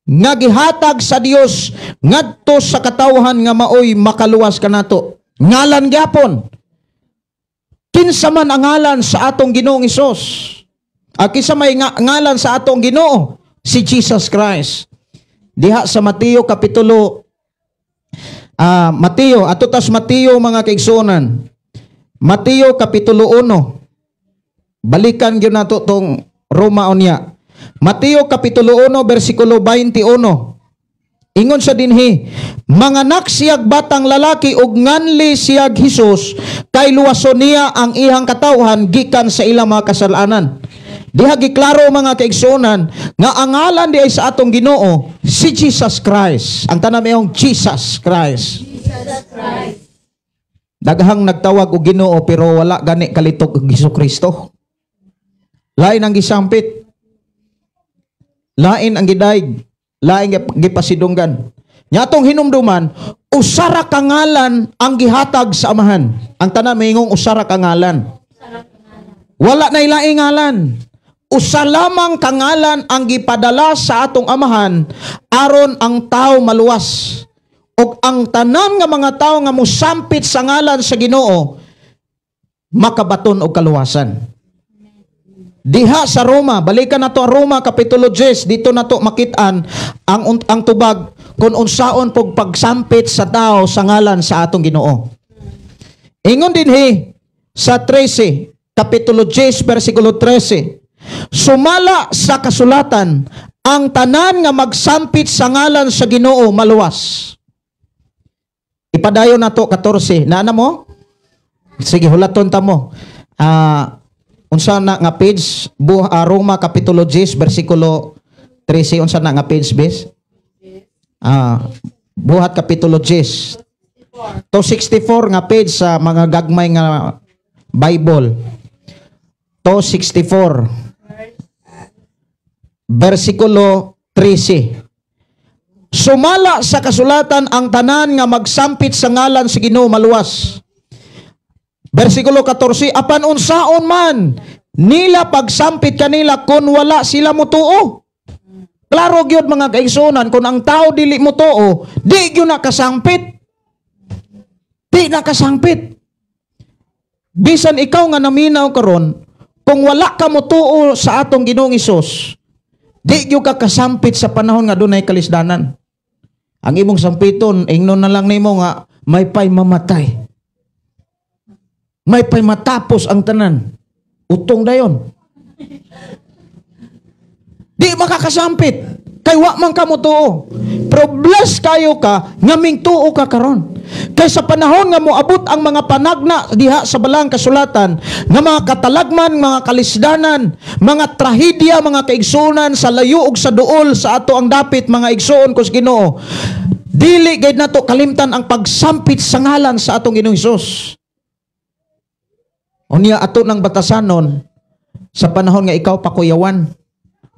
nga gihatag sa Dios ngadto sa katawhan nga maoy makaluwas kanato." Ngalan gyapon. Kinsa man ang ngalan sa atong Ginoong Hesus? Ah, kinsa may ngalan sa atong Ginoo? Si Jesus Christ. Diha sa Mateo kapitulo, Mateo, ato tas Mateo, mga kaigsuonan. Mateo kapitulo 1. Balikan gyud nato tong Roma unya. Mateo kapitulo 1 bersikulo 21. Ingon sa dinhi, "Manganak siyag batang lalaki ug nganli siyag Hesus kay luwason niya ang iyang katawhan gikan sa ilang mga kasalanan." Diha giklaro, mga kaigsuonan, nga ang ngalan di ay sa atong Ginoo si Jesus Christ. Ang tanan mayong Jesus Christ. Daghang nagtawag og Ginoo pero wala gani kalitok og Hesus Kristo. Lain ang gisampit. Lain ang gidayeg. Lain gipasidunggan. Nya atong hinumduman, usara ka ngalan ang gihatag sa Amahan. Ang tanan moingong, "Usara ka ngalan." Wala na laing ngalan. Usa lamang ka ngalan ang gipadala sa atong Amahan aron ang tao maluwas. Og ang tanan nga mga tao nga mosampit sa ngalan sa Ginoo makabaton og kaluwasan. Diha sa Roma, balikan nato ang Roma kapitulo 10, dito nato makit-an ang tubag kung unsaon pog pagsampit sa tao sa ngalan sa atong Ginoo. Ingon dinhi sa 13, kapitulo 10 bersikulo 13. "Sumala sa kasulatan, ang tanan nga magsampit sa ngalan sa Ginoo maluwas." Ipadayon nato 14. Naana mo? Sige, hulaton ta mo. Unsa na nga page? Roma kapitulo 10 bersikulo 13, unsa na nga page, bes? Buhat kapitulo 10. 264 nga page sa mga gagmay nga Bible. 264. Bersikulo 13. "Sumala sa kasulatan, ang tanan nga magsampit sa ngalan sa Ginoo maluwas." Bersikulo 14, "Apan unsaon man nila pagsampit kanila kung wala sila mutuo?" Klaro gyud, mga kaigsuonan, kung ang tao dili mutuo, di gyud nakasampit. Di nakasangpit. Bisan ikaw nga naminaw karon, kung wala ka motuo sa atong Ginoong Hesus, di gyud ka kasampit sa panahon nga dunay kalisdanan. Ang imong sampiton, ingnon na lang nimo nga maypay mamatay. Maypay matapos ang tanan. Utong dayon. Di makakasampit. Kay wa man ka motuo. Pero bless kayo ka nga mingtuo ka karon. Kay sa panahon nga moabot ang mga panagna diha sa balang kasulatan, nga mga katalagman, mga kalisdanan, mga trahedya, mga kaigsuonan, sa layo ug sa duol sa ato ang dapit, mga igsuon ko sa Ginoo. Dili gayud nato kalimtan ang pagsampit sa ngalan sa atong Ginoong Hesus. Unya ato ng batasanon sa panahon nga ikaw pakuyawan.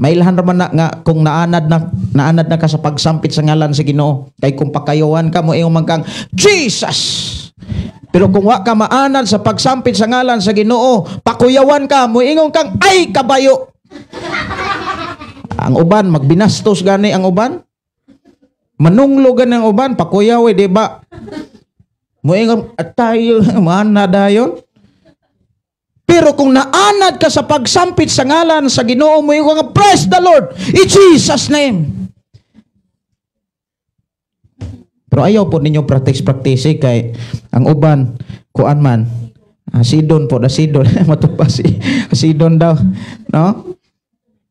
Mailhan raman na nga kung naanad na ka sa pagsampit sa ngalan sa Ginoo. Kay kung pakayawan ka mo, ingon man kang "Jesus." Pero kung wa ka maanad sa pagsampit sa ngalan sa Ginoo, pakuyawan ka mo, ingon kang "Ay kabayo." Ang uban magbinastos gani ang uban. Manunglo gani ang uban pakuyaw eh, di ba? Moingon tayo maanad dayon. Pero kung naanad ka sa pagsampit sa ngalan sa Ginoo mo, yung nga "Praise the Lord in Jesus' name." Pero ayaw po ninyo practice practice kay ang uban kuan man, asidon po, asidon matupa si asidon daw, no?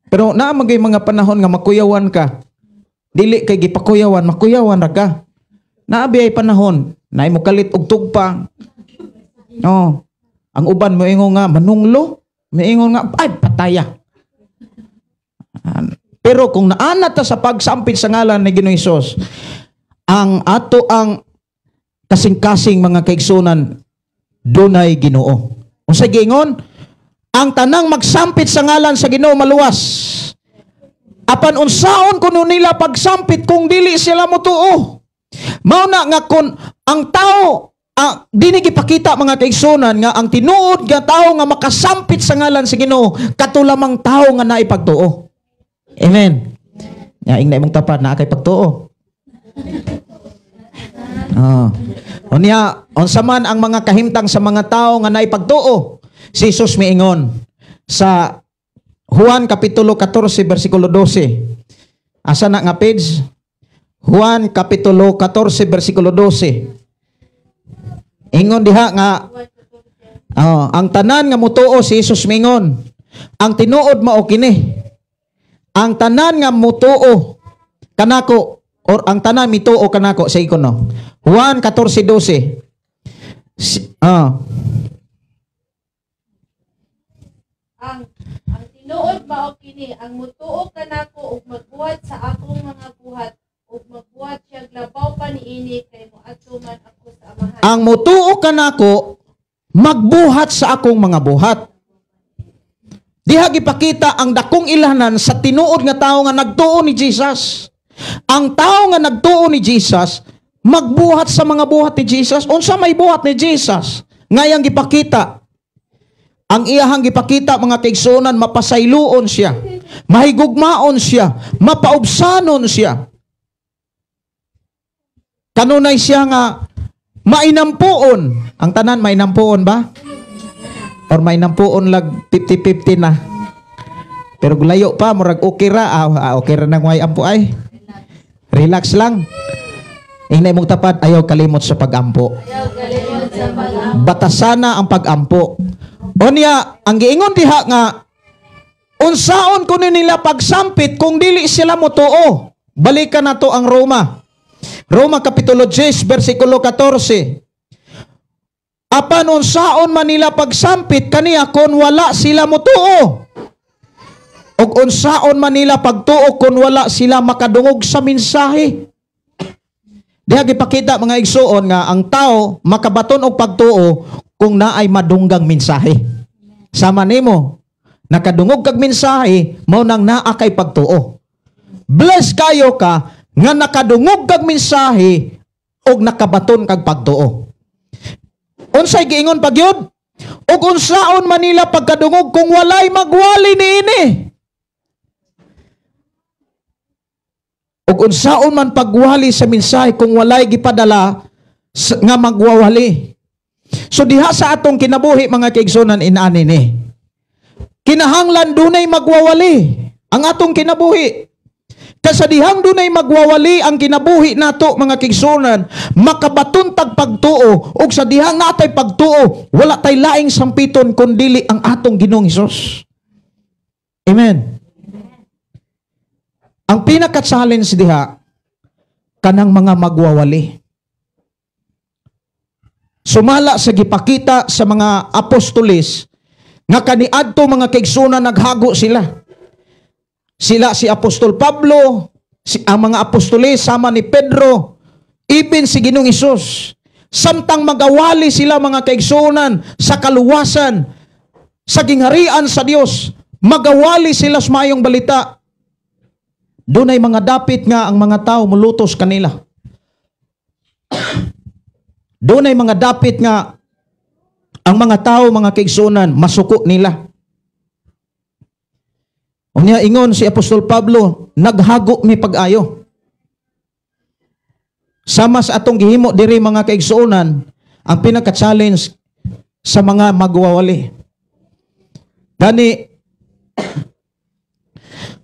Pero naa magay mga panahon nga makuyawan ka. Dili kay gipakuyawan, makuyawan ra ka. Naa ay panahon na mo kalit og tugpa. No. Ang uban mo ingon nga manunglo. Miingon nga, "Ay, pataya." Pero kung naana ta sa pagsampit sa ngalan ni Ginoong Hesus, ang ato ang kasing-kasing, mga kaigsunan, dunay Ginoo. Unsa giingon? Ang tanang magsampit sa ngalan sa Ginoo maluwas. Apan unsaon kuno nila pagsampit kung dili sila motuo? Mao na nga kun ang tao dini gipakita, mga kaigsunan, nga ang tinuod nga tao nga makasampit sa ngalan sa Ginoo kato lamang tao nga naay pagtuo. Amen. Ya ingna imong tapat, "Naa kay pagtuo?" Ah. Unya, unsa man ang mga kahimtang sa mga tao nga naay pagtuo? Si Jesus miingon sa Juan kapitulo 14 bersikulo 12. Asa na nga page? Juan kapitulo 14 bersikulo 12. Ingon diha nga, oh, ang tanan nga mutuo, si Jesus mingon, ang tinuod mao kini. Ang tanan nga mutuo kanako or ang tanan mituo kanako sa ikono. Juan 14:12. Ang tinuod mao kini, ang mutuo kanako ug magbuhat sa akong mga buhat ug magbuhat siya labaw pa niini kay moadto man ako sa Amahan. Ang mutuo kanako magbuhat sa akong mga buhat. Diha gipakita ang dakong ilhanan sa tinuod nga tao nga nagtuo ni Jesus. Ang tao nga nagtuo ni Jesus magbuhat sa mga buhat ni Jesus. Unsa may buhat ni Jesus? Ngayang gipakita. Ang iyahang gipakita, mga kaigsuonan, mapasayloon siya, mahigugmaon siya, mapaubsanon siya. Kanunay siya nga mainampuon. Ang tanan mainampuon ba? Or mainampuon lag 50-50 na? Pero layo pa, murag okay ra. Ah, okay ra nang way ampo ay. Relax lang. Ingna imong tapat, "Ayaw kalimot sa pagampo." Batasana ang pagampo. Unya, ang giingon diha nga unsaon kuno nila pagsampit kung dili sila motuo? Balikan nato ang Roma. Roma kapitulo 10 bersikulo 14. Apan unsaon man nila pagsampit kaniya kon wala sila motuo? Og unsaon man nila pagtuo kung wala sila makadungog sa mensahe? Diha gipakita, mga igsuon, nga ang tao makabaton og pagtuo kung naay madunggang mensahe. Sama nimo, nakadungog kag mensahe, mao nang naa kay pagtuo. Bless kayo ka nga nakadungog kag mensahe og nakabaton kag pagtuo. Unsay giingon pagyud? Ug unsaon man nila pagkadungog kung walay magwali niini? Ug unsaon man pagwali sa mensahe kung walay gipadala nga magwawali? So diha sa atong kinabuhi, mga kaigsunan, inani ni. Kinahanglan dunay magwawali ang atong kinabuhi. Kasi dihang dunay magwawali ang kinabuhi nato, mga kaigsunan, makabaton tag pagtuo, ug sa dihang natay pagtuo, wala tay laing sampiton kundili ang atong Ginoong Hesus. Amen. Ang pinaka-challenge diha kanang mga magwawali. Sumala sa gipakita sa mga apostoles nga kaniadto, mga kaigsunan, naghago sila. Sila si Apostol Pablo, ang mga apostoles sama ni Pedro, even si Ginoong Hesus. Samtang magawali sila, mga kaigsunan, sa kaluwasan, sa gingharian sa Dios, magawali sila sa maayong balita. Dunay mga dapit nga ang mga tao mulutos kanila. Dunay mga dapit nga ang mga tao, mga kaigsunan, masuko nila. Unya ingon si Apostol Pablo, "Naghago mi pag-ayo." Sama sa atong gihimo diri, mga kaigsuonan, ang pinaka-challenge sa mga magwawali. Gani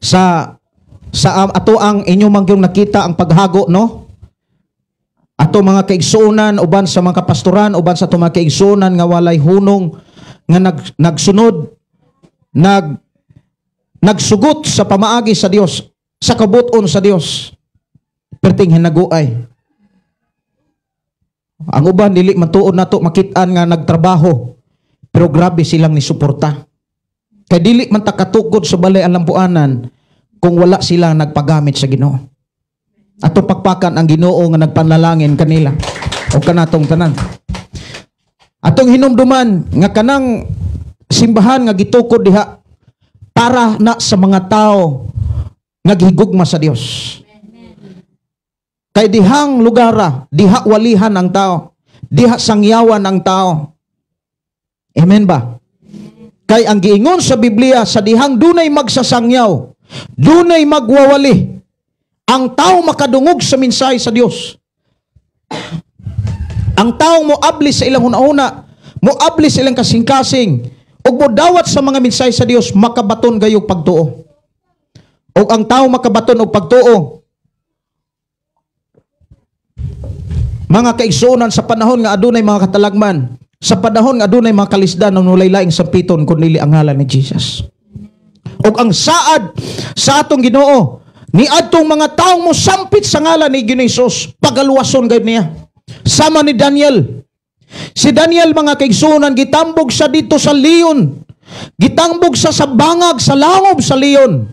sa ato ang inyo mangyong nakita ang paghago, no? Ato mga kaigsuonan uban sa mga kapastoran, uban sa ato mga kaigsuonan nga walay hunong nga nagsunod, nagsugot sa pamaagi sa Dios, sa kabuton sa Dios. Perting hinaguay. Ang uban dili man tuod nato makit-an nga nagtrabaho, pero grabe silang ni suporta. Kay dili man ta katukod sa balay alampuanan kung wala sila nagpagamit sa Ginoo. Ato pakpakan ang Ginoo nga nagpanlalangin kanila o kanatong tanan. Atong hinumduman nga kanang simbahan nga gitukod diha para na sa mga tao nga gihigugma sa Dios. Kay dihang lugara, diha walihan ang tao, diha sangyawan ang tao. Amen ba? Kay ang giingon sa Biblia, sa dihang dunay magsasangyaw, dunay magwawali, ang tao makadungog sa mensahe sa Dios. Ang tao moabli sa ilang hunahuna, moabli sa ilang kasing-kasing, ug modawat sa mga mensahe sa Dios, makabaton gayog pagtuo. Ug ang tao makabaton og pagtuo, mga kaigsuonan, sa panahon nga adunay mga katalagman, sa panahon nga adunay mga kalisdan, walay laing sampiton kun dili ang ngalan ni Jesus. Ug ang saad sa atong Ginoo niadtong mga taong mosampit sa ngalan ni Ginoo Hesus, pagaluwason gayud niya. Sama ni Daniel. Si Daniel, mga kaigsuonan, gitambog sa dito sa leon. Gitambog sa bangag, sa langob sa leon.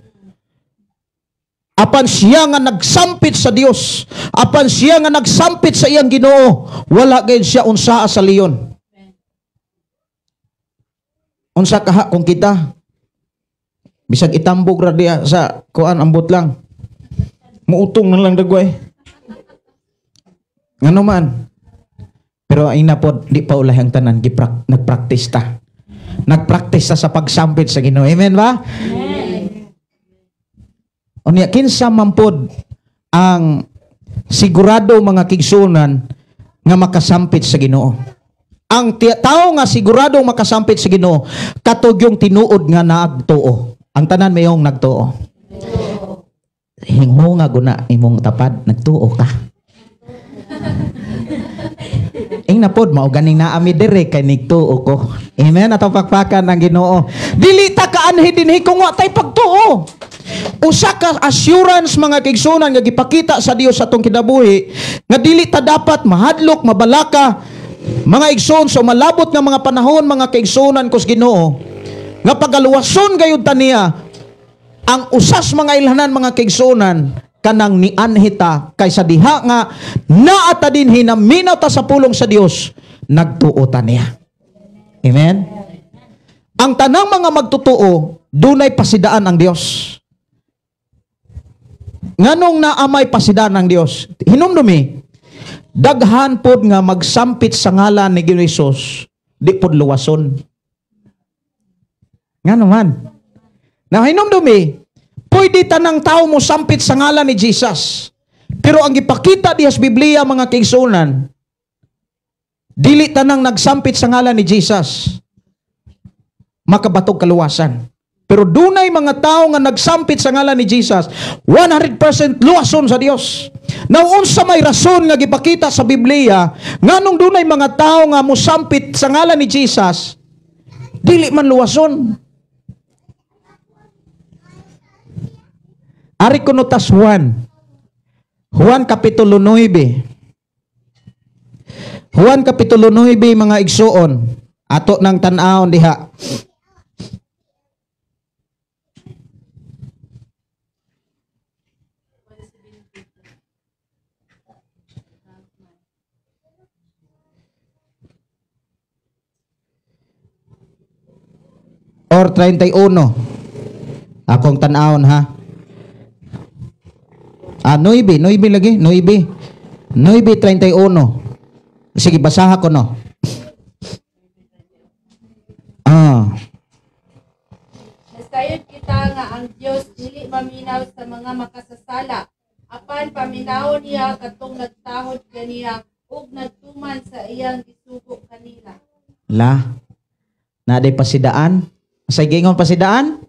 Apan siya nga nagsampit sa Dios, apan siya nga nagsampit sa iyang Ginoo, wala gayud siya unsaa sa leon. Unsa kaha kung kita bisag itambog ra diha sa kuan, ambot lang, muutong na lang dagway. Ngano man? Pero ay na pod, di pa ulay ang tanan, nagpractice ta. Nagpractice ta sa pagsampit sa Ginoo. Amen ba? Amen. Unya kinsa man pod ang sigurado, mga kigsunan, nga makasampit sa Ginoo? Ang tao nga sigurado makasampit sa Ginoo, katog yung tinuod nga nagtuo. Ang tanan mayong nagtuo. Hinghunga guna imong tapad, nagtuo ka. Ing na pod, mao ganing naami dire kay nigtuo ko. Amen. Atong pakpakan ang Ginoo. Dili ta kaanhi dinhi kung wa tay pagtuo. Usa ka assurance, mga kaigsuonan, nga gipakita sa Dios sa atong kinabuhi nga dili ta dapat mahadlok, mabalaka, mga igsoon, sa malabot nga mga panahon, mga kaigsuonan ko sa Ginoo, nga pagaluwason gayud ta niya. Ang usas mga ilhanan, mga kaigsuonan, kanang nianhita kaysa diha nga naa ta dinhi, naminaw ta sa pulong sa Dios, nagtuo ta niya. Amen. Ang tanang mga magtotoo, dunay pasidaan ang Dios. Nganong naamay pasidaan ang Dios? Hinumdumi, daghan pod nga magsampit sa ngalan ni Ginoo Hesus, di pod luwason. Ngano man? Na hinumdumi, pwede tanang tao mo sampit sa ngalan ni Jesus. Pero ang gipakita diha sa Biblia, mga kaigsuonan, dili tanang nagsampit sa ngalan ni Jesus makabatog kaluwasan. Pero dunay mga tao nga nagsampit sa ngalan ni Jesus, 100% luwason sa Dios. Now, unsa may rason nga gipakita sa Biblia nganong dunay mga tao nga mosampit sa ngalan ni Jesus dili man luwason? Ari kuno tas Juan. Juan kapitulo 9. Juan kapitulo 9, mga igsuon, ato nang tan-awon diha. Or 31. Akong tan-awon ha. Ah, 9, 9 lagi, 9. 9:31. Sige, basaha ko no. Ah. Nasayod kita nga ang Dios dili maminaw sa mga makasasala, apan paminaw niya katong nagtahod kaniya ug nagtuman sa iyang gisugo kanila. La. Naday pasidaan. Sa gingon pasidaan?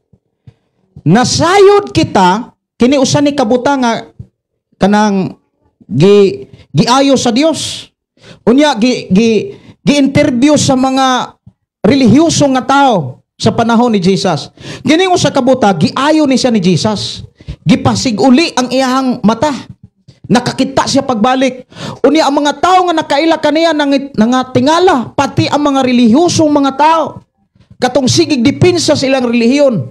Nasayod kita kini usa ni kabuta nga kanang giayo sa Dios. Unya gi interview sa mga relihiyoso nga tao sa panahon ni Jesus. Kini usa ka buta giayo ni siya ni Jesus. Gipasig-uli ang iyahang mata. Nakakita siya pagbalik. Unya ang mga tao nga nakaila kaniya nangatingala, pati ang mga relihiyosong mga tao. Katong sigig depensa sa ilang relihiyon.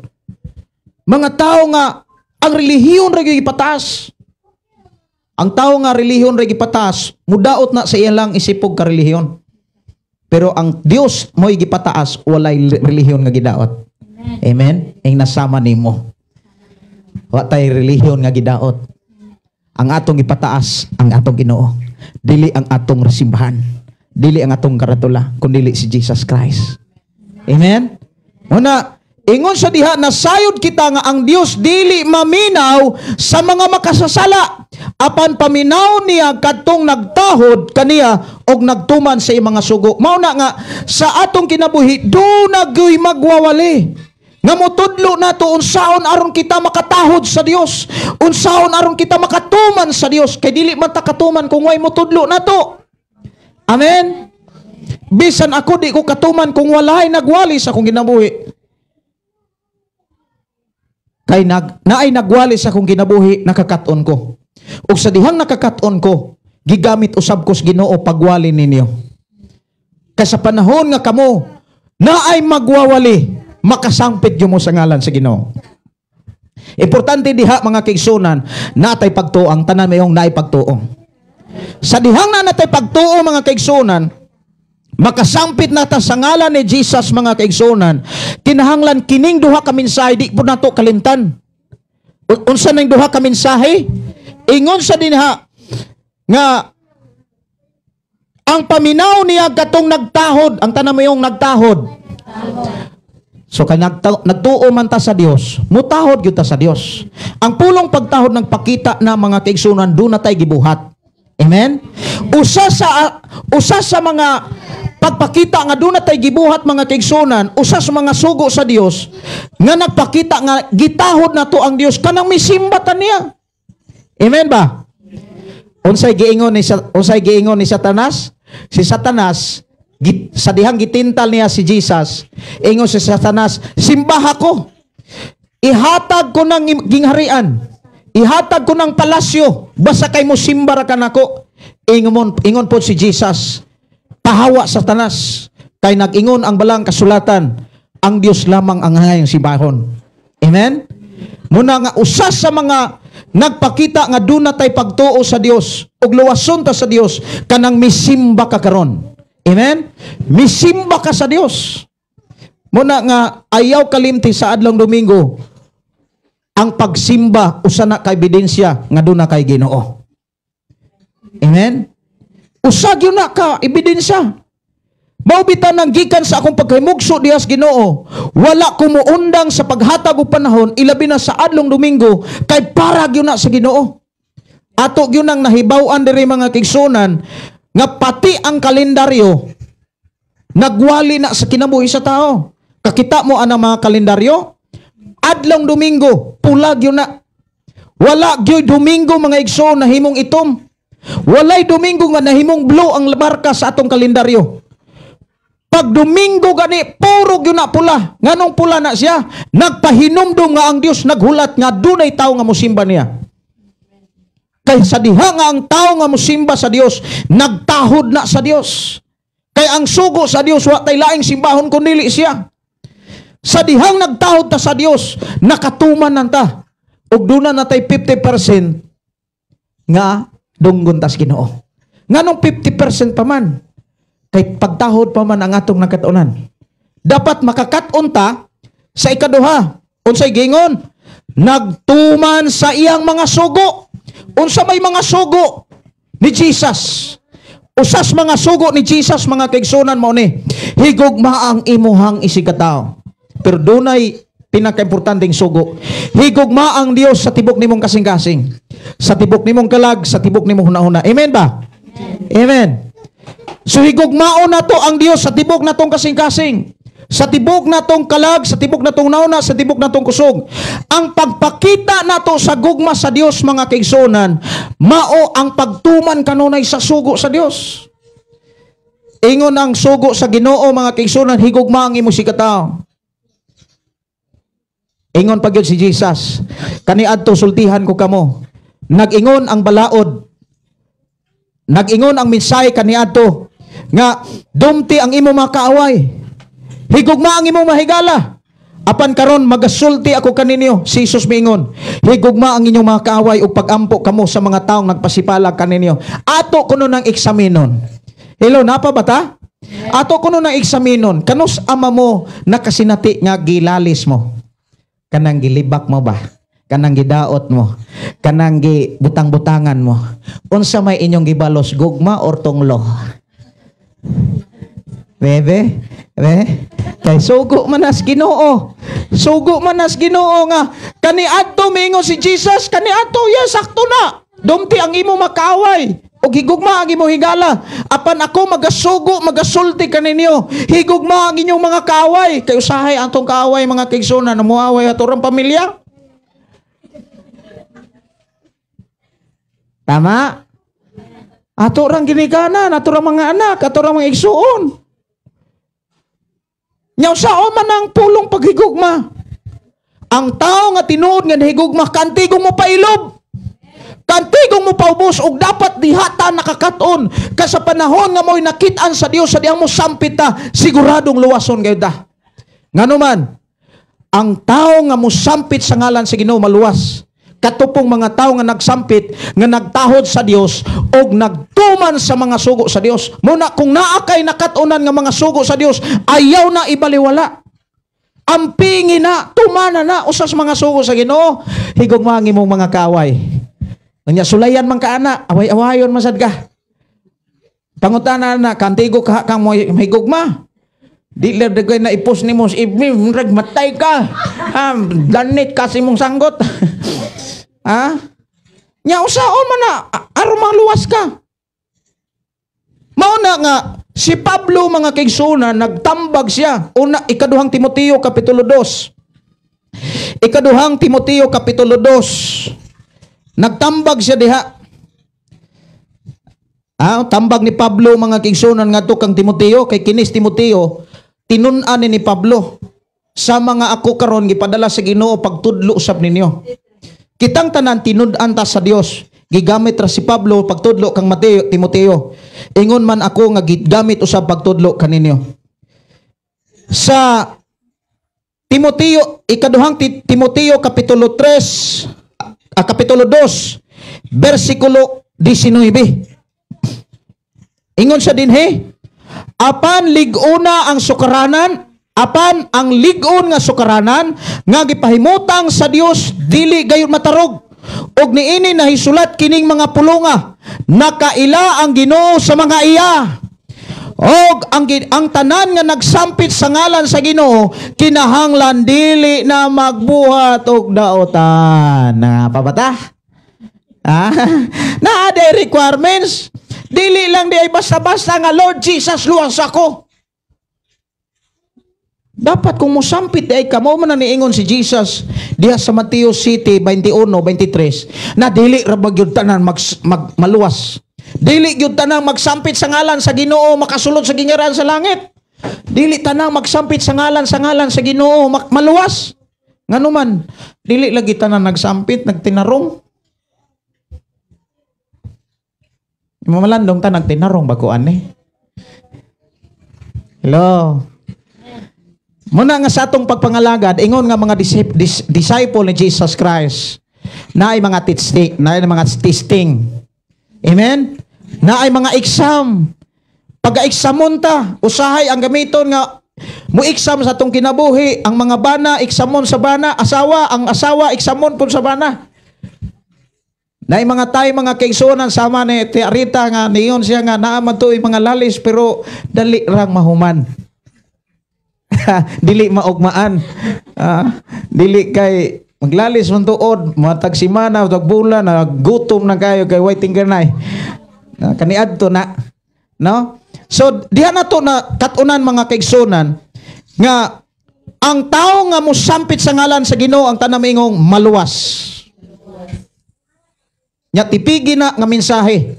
Mga tao nga ang relihiyon ra gyud ipataas. Ang tao nga relihiyon ra gipataas, mudaot na sa iyang lang isipog ka relihiyon. Pero ang Dios mo'y gipataas, walay relihiyon nga gidaot. Amen. Amen? Ing nasama nimo. Wa tay relihiyon nga gidaot. Ang atong ipataas ang atong Ginoo. Dili ang atong simbahan. Dili ang atong karatula, kundili si Jesus Christ. Amen? Muna, ingon sa diha, nasayod kita nga ang Dios dili maminaw sa mga makasasala. Apan paminaw niya kadtong nagtahod kaniya og nagtuman sa iyang mga sugo. Mao na nga sa atong kinabuhi duna gyud magwawali nga motudlo nato unsaon aron kita makatahod sa Dios, unsaon aron kita makatuman sa Dios, kay dili man ta katuman kung way motudlo nato. Amen. Bisan ako di ko katuman kung walay nagwali sa akong kinabuhi. Kay naay nagwali sa akong kinabuhi, nakakat-on ko. Ug sa dihang nakakat-on ko, gigamit usab ko sa Ginoo pagwali ninyo. Kay sa panahon nga kamo naay magwawali, makasangpit gyud mo sa ngalan sa Ginoo. Importante diha mga kaigsunan, natay pagtuo ang tanan mayong naay pagtuo. Sa dihang na natay pagtuo mga kaigsunan, makasangpit nata sa ngalan ni Jesus mga kaigsunan, kinahanglan kining duha ka mensahe di pud nato kalimtan. Unsa nang duha ka mensahe? Ingon sa dinha nga ang paminaw niya katong nagtahod, ang tanan mayong nagtahod. So kay nagtuo man ta sa Dios, mutahod gyud ta sa Dios. Ang pulong pagtahod nagpakita na mga kaigsunan do na tay gibuhat. Amen. Usa sa mga pagpakita nga doon natay gibuhat mga kaigsunan, usa sa mga sugo sa Dios nga nagpakita nga gitahod nato ang Dios kanang misimba ta niya. Amen ba? Unsay giingon ni Satanas? Si Satanas sa dihang gitintal niya si Jesus, ingon si Satanas, simbaha ko. Ihatag ko ng gingharian. Ihatag ko ng palasyo. Basta kay mo simba ra kanako. Ingon po si Jesus, pahawa Satanas, kay nag-ingon ang balang kasulatan, ang Dios lamang ang hayang simbahon. Amen? Muna nga usa sa mga nagpakita nga doon na tay pagtuo sa Dios ug luwason ta sa Dios kanang misimba ka karon. Amen? Misimba ka sa Dios. Muna nga ayaw kalimti sa adlong Domingo ang pagsimba usa na ka ebidensya nga doon na kay Ginoo. Amen? Usa gyud na ka ebidensya. Mao bitan nang gikan sa akong pagkahimugso diha sa Ginoo, wala ko moundang sa paghatag og panahon ilabi na sa adlong Domingo kay para gyud na sa Ginoo. Ato gyud nang nahibaw-an diri mga kaigsunan nga pati ang kalendaryo nagwali na sa kinabuhi sa tao. Kakita mo anang mga kalendaryo? Adlong Domingo pula gyud na. Wala gyud Domingo mga igsoon nahimong itom. Walay Domingo nga nahimong blue ang marka sa atong kalendaryo. Pag Domingo gani puro gyud na pula. Nganong pula na siya? Nagpahinumdum nga ang Dios naghulat nga dunay tawo nga mosimba niya. Kay sa diha nga ang tawo nga mosimba sa Dios, nagtahod na sa Dios. Kay ang sugo sa Dios wa tay laing simbahon kun dili siya. Sa dihang nagtahod ta sa Dios, nakatuman nan ta. Ug duna na tay 50% nga dunggon tas Ginoo. Nganong 50% pa man? Kay pagtahod pa man ang atong nakatunan. Dapat makakat-on ta sa ikaduha. Unsay giingon? Nagtuman sa iyang mga sugo. Unsa may mga sugo ni Jesus? Usas mga sugo ni Jesus mga kaigsunan mao ni, higugma ang imuhang isigkatawo. Pero dunay pinakaimportanteng sugo. Higugma ang Dios sa tibok nimong kasing-kasing, sa tibok nimong kalag, sa tibok nimong hunahuna. Amen ba? Amen. So higugmaon nato ang Dios sa tibok natong kasing-kasing, sa tibok natong kalag, sa tibok natong nauna, sa tibok natong kusog. Ang pagpakita nato sa gugma sa Dios mga kaigsunan, mao ang pagtuman kanunay sa sugo sa Dios. Ingon ang sugo sa Ginoo mga kaigsunan, higugma ang imong sikatawo. Ingon pa gyud si Jesus, kaniadto sultihan ko kamo. Nag-ingon ang balaod. Nag-ingon ang mensahe kaniadto nga dumti ang imo mga kaaway. Higugma ang imong mahigala. Apan karon magasulti ako kaninyo, si Jesus miingon, higugma ang inyong mga kaaway ug pagampo kamo sa mga taong nagpasipalag kaninyo. Ato kuno nang eksaminon. Hello, napa ba ta? Ato kuno nang eksaminon, kanus ama mo nakasinati nga gilalis mo? Kanang gilibak mo ba? Kanang gidaot mo? Kanang gibutang-butangan mo? Unsa may inyong gibalos, gugma or tunglo? Bebe? Be? Kay sugo man nas Ginoo. Sugo man nas Ginoo nga kaniadto miingon si Jesus, kaniadto, yes, sakto na. Dumti ang imo makaaway og higugma ang imong higala. Apan ako magasugo, magasulti kaninyo. Higugma ang inyong mga kaaway. Kay usahay atong kaaway mga kaigsoona, namuaway ato rang pamilya. Tama? Ato rang ginikanan, ato rang mga anak, ato rang mga igsuon. Nya usao man ang pulong paghigugma. Ang tao nga tinuod nga nahigugma, kantigong mo pailob. Kantigong mo paubos og dapat dihata nakakaton ka sa panahon nga mo'y nakit-an sa Dios sa diyang mo sampit ta, siguradong luwason gayud ta. Ngano man, ang tao nga mosampit sa ngalan sa Ginoo maluwas. Katupong mga tao nga nagsampit, nga nagtahod sa Dios og nagtuman sa mga sugo sa Dios. Muna kung naa kay nakat-unan nga mga sugo sa Dios, ayaw na ibaliwala. Ampingi na, tumana na usas mga sugo sa Ginoo. Higugma ang imong mga kaaway. Nya sulayan man ka ana, away-awayon man sad ka. Pangutana na, kantigo ka kang mahigugma. Di lang dagay na ipos nimo sa ibni, murag matay ka. Danit kasi mong sanggot. Ha? Nya usaon man na aron maluwas ka. Mao na nga si Pablo mga kaigsoona nagtambag siya. Una, ikaduhang Timoteo kapitulo 2. Ikaduhang Timoteo kapitulo 2. Nagtambag siya diha. Tambag ni Pablo mga kaigsoona ngadto kang Timoteo, kay kinis Timoteo tinun-an ni Pablo sa mga ako karon gipadala sa Ginoo pagtudlo usab ninyo. Kitang tanan tinud-an ta sa Dios. Gigamit ra si Pablo pagtudlo kang Mateo, Timoteo. Ingon man ako nga gigamit usab pagtudlo kaninyo. Sa Timoteo, ikaduhang Timoteo kapitulo 3, kapitulo 2, bersikulo 19. Ingon siya dinhi, apan lig-una ang sukaranan, apan ang lig-on nga sukaranan nga gipahimutang sa Dios dili gayon matarog. Og niini nahisulat kining mga pulunga, nakaila ang Ginoo sa mga iya. Og ang tanan nga nagsampit sa ngalan sa Ginoo kinahanglan dili na magbuhat og daotan. Napabata? Naa day requirements. Dili lang di ay basta-basta nga Lord Jesus luwas ako. Dapat kung mosampit ay kamo man na niingon si Jesus diha sa Mateo City 21:23 na dili ra ba gyud tanan maluwas. Dili gyud tanang magsampit sa ngalan sa Ginoo makasulod sa gingaran sa langit. Dili tanang magsampit sa ngalan sa Ginoo maluwas. Ngano man dili lagi tanan nagsampit nagtinarong. Mamalandong ta nagtinarong bago ani. Hello. Muna nga sa atong pagpangalagad, ingon nga mga disciple ni Jesus Christ, naay mga testing, naay mga testing. Amen? Naay mga exam. Pagka-examon ta, usahay ang gamiton nga mo-exam sa atong kinabuhi, ang mga bana examon sa bana, asawa, ang asawa examon pud sa bana. Naay mga tay mga kaigsuonan sama ni Tia Rita nga niyon siya nga naa man tuoy mga lalis pero dali rang mahuman. Dili maugmaan. Dili kay maglalis man tuod, matag semana, matag bulan, gutom na kayo kay waiting kanay. Kaniadto na. No? So diha na to na katunan mga kaigsunan nga ang tao nga mosampit sa ngalan sa Ginoo ang tanang maingong maluwas. Nya tipigi na nga mensahe.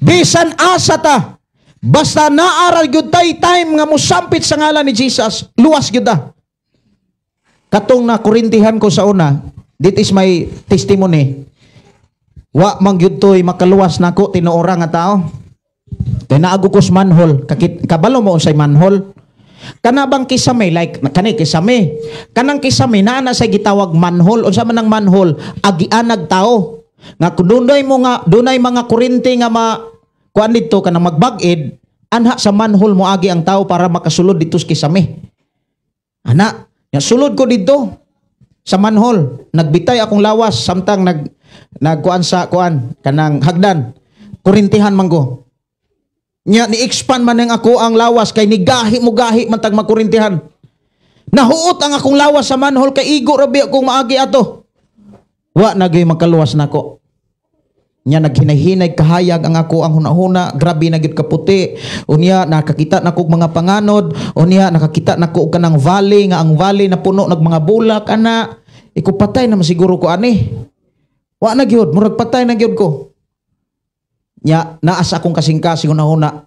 Bisan asa ta, basta naaral gyud tay time nga mosampit sa ngalan ni Jesus, luwas gyud ta. Katong na kurintihan ko sa una, this is my testimony. Wa man gyud toy makaluwas nako tinuora nga tao. Kay naago ko sa manhole, kabalo mo unsay manhole. Kana bang kisame, like kani kisame. Kanang kisame naa na sa gitawag manhole. Unsa man ang manhole? Agianag tao. Nga kun dunay mo nga dunay mga kuryente nga ma kuan didto kanang magbag-id, anha sa manhole mo agi ang tao para makasulod dito sa kisame. Ana, nya sulod ko didto sa manhole. Nagbitay akong lawas samtang nagkuan sa kuan kanang hagdan. Kurintihan man ko. Nya ni-expand man ang ako ang lawas kay nigahi mo gahi man tag magkurintihan. Nahuot ang akong lawas sa manhole kay igo ra biya kung maagi ato. Wa na gyud makaluwas nako. Nya naghinay-hinay kahayag ang ako ang hunahuna, grabe na gyud kaputi. Unya nakakita na kog mga panganod, unya nakakita na ko og kanang valley nga ang valley na puno nag mga bulak ana. Iko patay na siguro ko ani. Wa na gyud, murag patay na gyud ko. Nya naa sa akong kasing-kasing hunahuna,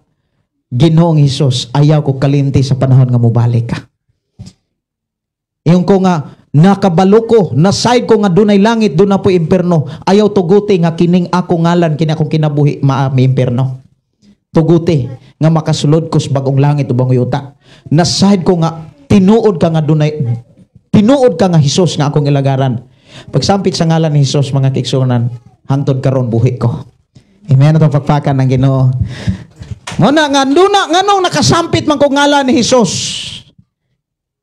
Ginoong Hesus, ayaw ko kalimti sa panahon nga mobalik ka. Ingon ko nga nakabalo ko, na-side ko nga dunay langit, doon na po imperno. Ayaw tuguti nga kining ako ngalan, kini akong kinabuhi, maami imperno. Tuguti nga makasulod ko sa bagong langit o bagong yuta. Na-side ko nga tinuod ka nga dunay, tinuod ka nga Hesus nga akong ilagaran. Pagsampit sa ngalan ni Hesus, mga kaigsuonan, hangtod karon buhi ko. Amen. Atong pakpakan ng Ginoo. Muna nga duna nganong nakasampit man ko ngalan ni Hesus.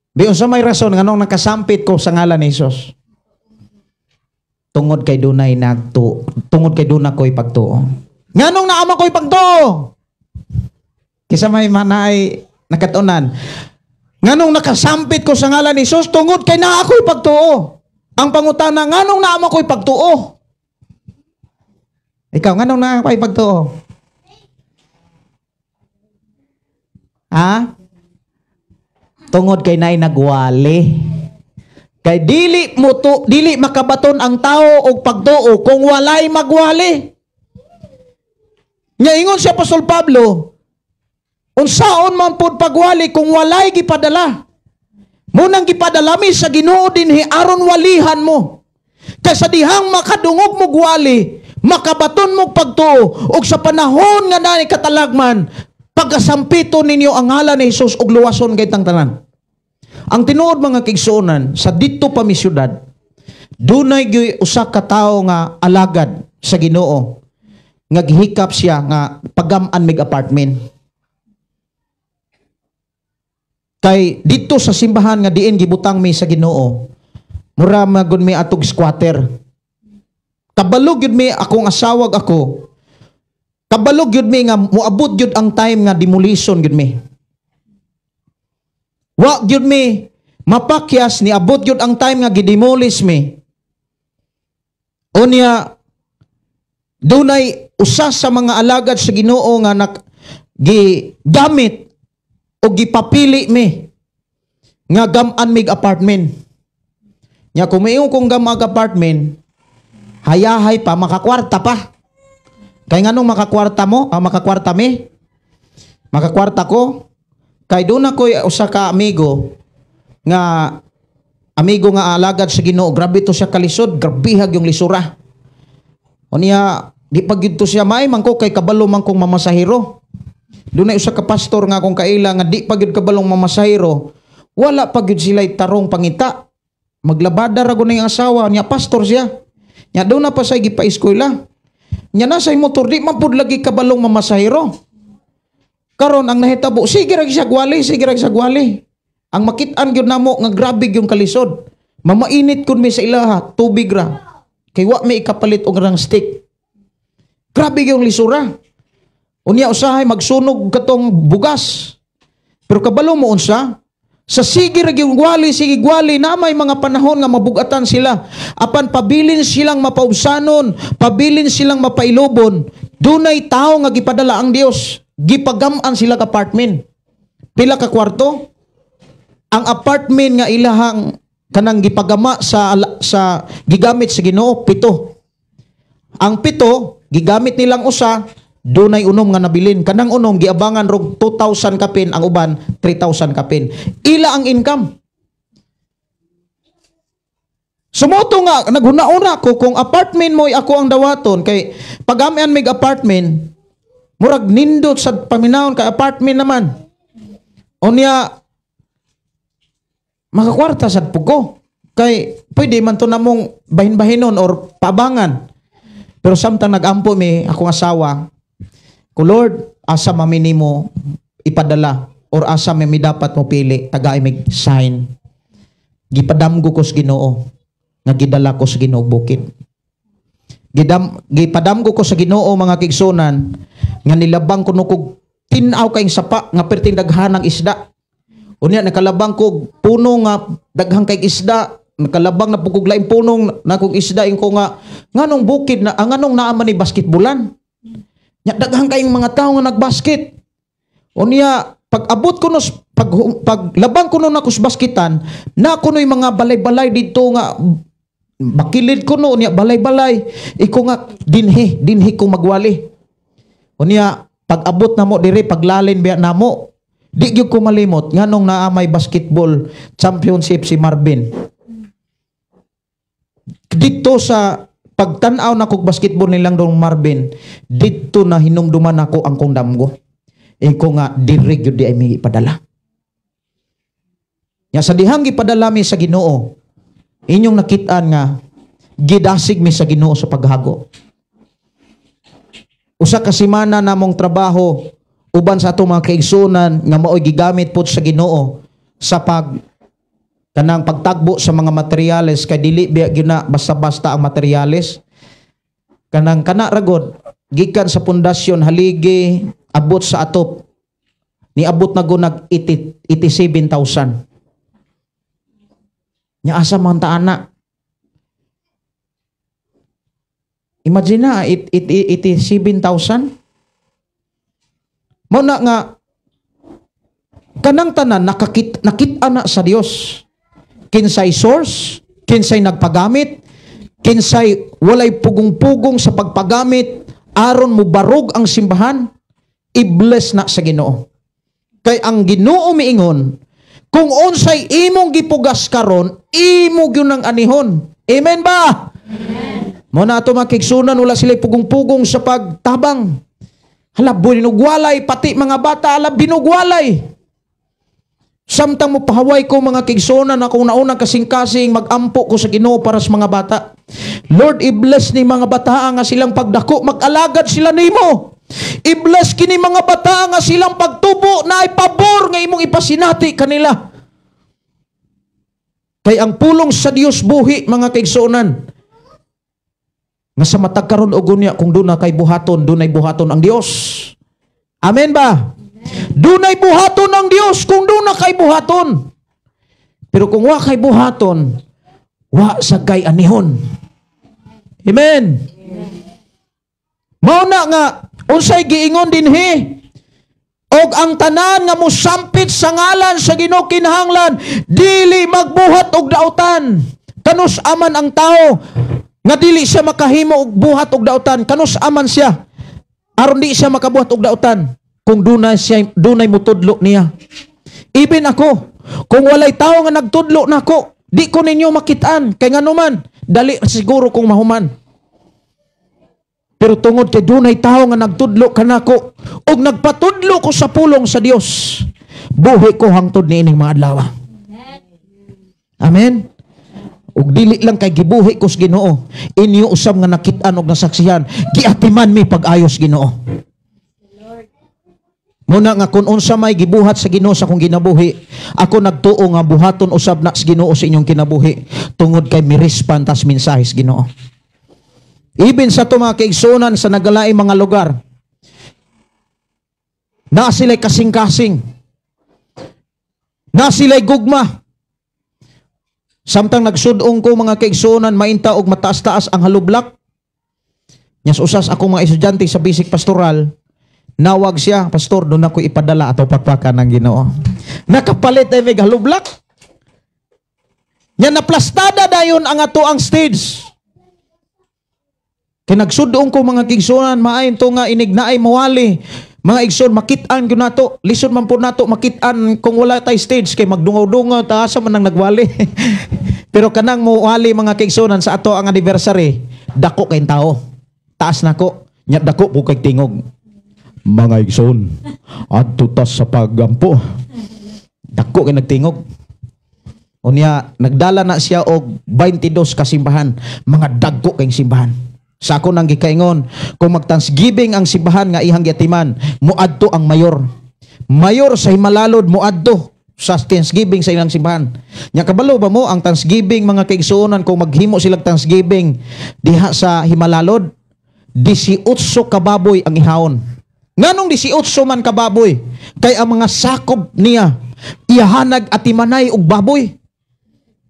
Bi unsa may rason nganong nakasampit ko sa ngalan ni Hesus? Tungod kay dunay nagtu, tungod kay duna ko'y pagtuo. Nganong naa man ko'y pagtuo? Kisa may manay nakatunan. Nganong nakasampit ko sa ngalan ni Hesus? Tungod kay naa ko'y pagtuo. Ang pangutana, nganong naa man ko'y pagtuo? Ikaw, nganong naa ko'y pagtuo? Ha? Tungod kay naay nagwali. Kay dili mo to, dili makabaton ang tao og pagtuo kung walay magwali. Nya ingon si Apostol Pablo, unsaon man pud pagwali kung walay gipadala? Munang gipadala mi sa Ginoo dinhi aron walihan mo. Kay sa dihang makadungog mo gwali, makabaton mo pagtuo, ug sa panahon nga naay katalagman, pagkasampito ninyo ang ngalan ni Hesus ug luwason kay tang tanan. Ang tinuod mga kaigsuonan, sa didto pa mi syudad, dunay gyud usa ka tawo nga alagad sa Ginoo nga gihikap siya nga pagam-an mig apartment. Kay didto sa simbahan nga diin gibutang mi sa Ginoo, mura magud mi atog squatter. Kabalo gyud mi akong asawag ako. Kabalo gyud mi nga moabot gyud ang time nga demolition gyud mi. Wa gyud mi mapakyas, niabot gyud ang time nga gidemolish mi. Unya dunay usa sa mga alagad sa Ginoo nga gigamit o gipapili mi nga gam-an mig apartment. Nya kung miingon kong gam-ag apartment, hayahay pa, makakwarta pa. Kay nganong makakwarta mo? Ah, makakwarta mi? Makakwarta ko? Kay doon ako'y usa ka amigo nga alagad sa Ginoo. Grabe to siya kalisod, grabihag yung lisura. Unya, di pa gyud to siya maay man ko kay kabalo man kong mamasahero. Doon ay usa ka pastor nga akong kaila nga di pa gyud kabalong mamasahero. Wala pa gyud sila tarong pangita. Maglabada ra gud ang asawa niya, pastor siya. Nya doon na pa say gipa-eskwela. Nya na say motor di man pud lagi kabalong mamasahero. Karon ang nahitabo, sige ra siya gwali, sige ra siya gwali. Ang makit-an gyud namo nga grabe gyud kalisod. Mamainit kun mi sa ilaha, tubig ra. Kay wa may ikapalit og rang stick. Grabe gyud lisura. Unya usahay magsunog katong bugas. Pero kabalo mo unsa? Sa sige ra gyud gwali, sige gwali na may mga panahon nga mabugatan sila. Apan pabilin silang mapaubsanon, pabilin silang mapailobon. Dunay tawo nga gipadala ang Dios, gipagam-an sila ka apartment. Pila ka kwarto? Ang apartment nga ilahang kanang gipagama sa gigamit sa Ginoo, 7. Ang 7 gigamit nilang usa, dunay unom nga nabilin. Kanang unom giabangan rog 2,000 kapin, ang uban 3,000 kapin. Ila ang income. Sumoto nga naghuna-una ko kung apartment mo'y ako ang dawaton kay pagamian mig apartment, murag nindot sa paminawon kay apartment naman. Unya Makakwarta sad pud ko. Kay pwede man to namong bahin-bahinon or pabangan. Pero samtang nagampo mi akong asawa, ko, "Lord, asa mami nimo ipadala or asa mi dapat mo pili, tagai mig sign." Gipadamgo ko sa Ginoo nga gidala ko sa Ginoo bukid. Gipadamgo ko sa Ginoo, mga kaigsunan, nga nilabang kuno kog tin-aw kayong sapa nga perting daghan ang isda. Unya nakalabang ko puno nga daghang kay isda, nakalabang na pud kog laing punong na kog isda ko nga nganong bukid na ang nganong naa man ni basketballan. Nya daghang kayong mga tao nga nagbasket. Unya pag abot ko no pag, pag labang ko no nako sa basketan, na kuno'y mga balay-balay dito nga bakilid ko no, unya balay-balay. Iko nga dinhi, dinhi ko magwali. Unya pag abot namo diri, paglalin biya namo, di gyud ko malimot nganong naa may basketball championship si Marvin. Dito sa pagtan-aw na kog basketball nilang dong Marvin, dito na hinumduman nako ang kong damgo. Iko nga diri gyud di ay may ipadala. Nya sa dihang gipadala mi sa Ginoo, inyong nakitaan nga gidasig mi sa Ginoo sa paghago. Usa ka semana namong trabaho uban sa atong mga kaigsunan nga maoy gigamit pod sa Ginoo sa pag kanang pagtagbo sa mga materyales, kay dili biya gyud na basta-basta ang materyales. Kanang kana ragod gikan sa pundasyon, haligi, abot sa atop, niabot na go nag 87,000. Nya asa man ta ana? Imagine na, 87,000. Mo na nga kanang tanan nakit-ana na sa Dios. Kinsay source, kinsay nagpagamit, kinsay walay pugong-pugong sa pagpagamit aron mobarog ang simbahan, i-bless na sa Ginoo. Kay ang Ginoo miingon, kung unsay imong gipugas karon, imo gyud ang anihon. Amen ba? Amen. Mo na ato mga kaigsunan, wala sila pugong-pugong sa pagtabang. Hala, binugwalay, pati mga bata, hala, binugwalay. Samtang mo pahaway ko, mga kaigsunan, akong naunang kasing-kasing, magampo ko sa Ginoo para sa mga bata. Lord, i-bless ni mga bata nga silang pagdako, mag-alagad sila nimo. I-bless kini mga bata nga silang pagtubo na ay pabor nga imong ipasinati kanila. Kay ang pulong sa Dios buhi, mga kaigsunan. Nga sa matag karon og unya, kung duna kay buhaton, dunay buhaton ang Dios. Amen ba? Dunay buhaton ang Dios kung duna kay buhaton. Pero kung wa kay buhaton, wa sa kay anihon. Amen. Mao na nga unsay giingon dinhi, og ang tanan nga mosampit sa ngalan sa Ginoo kinahanglan dili magbuhat og dautan. Kanus aman ang tao nga dili siya makahimo og buhat og dautan? Kanus aman siya aron di siya makabuhat og dautan? Kung dunay mutudlo niya. Ibin ako, kung walay tao nga nagtudlo nako, di ko ninyo makitaan. Kay nganuman, dali siguro kong mahuman. Pero tungod kay dunay tao nga nagtudlo kanako ug nagpatudlo ko sa pulong sa Dios, buhi ko hangtod niining mga adlaw. Amen. Ug dili lang kay gibuhi ko sa Ginoo, inyo usab nga nakit-an og nasaksihan, giatiman mi pag-ayos Ginoo. Muna nga kung unsa may gibuhat sa Ginoo sa akong ginabuhi, ako nagtuo nga buhaton usab na sa Ginoo sa inyong kinabuhi tungod kay mirespan tas mensahe sa Ginoo. Ibin sa ato mga kaigsunan sa nagalaing mga lugar, naa sila'y kasing-kasing, naa sila'y gugma. Samtang nagsudong ko, mga kaigsunan, mainta og mataas-taas ang halublak. Nyas usas ako mga estudyante sa basic pastoral, nawag siya, "Pastor, doon ako ipadala ato pakpakan ng Ginoo." Nakapalit ay may halublak. Nya naplastada dayon ang ato ang stage. Kay nagsudong ko, mga kaigsunan, maayon to nga inig naay mawali. Mga igsoon, makit-an gyud nato. Lisod man po nato makit-an kung wala tay stage kay magdungaw-dungaw ta asa man nang nagwali. Pero kanang mowali, mga kaigsunan, sa ato ang anniversary, dako kay tao. Taas nako, nya dako po kay tingog. "Mga igsoon, adto ta sa pagampo." Dako kay nagtingog. Unya nagdala na siya og 22 ka simbahan, mga dagko kayong simbahan. Sa ako nang gikaingon, kung mag-thanksgiving ang simbahan nga ihang giatiman, muadto ang mayor. Mayor sa Himalalod muadto sa thanksgiving sa ilang simbahan. Nya kabalo ba mo ang thanksgiving, mga kaigsuonan, kung maghimo silang thanksgiving diha sa Himalalod, 18 ka baboy ang ihawon. Nganong 18 man ka baboy? Kay ang mga sakop niya ihanag atimanay og baboy.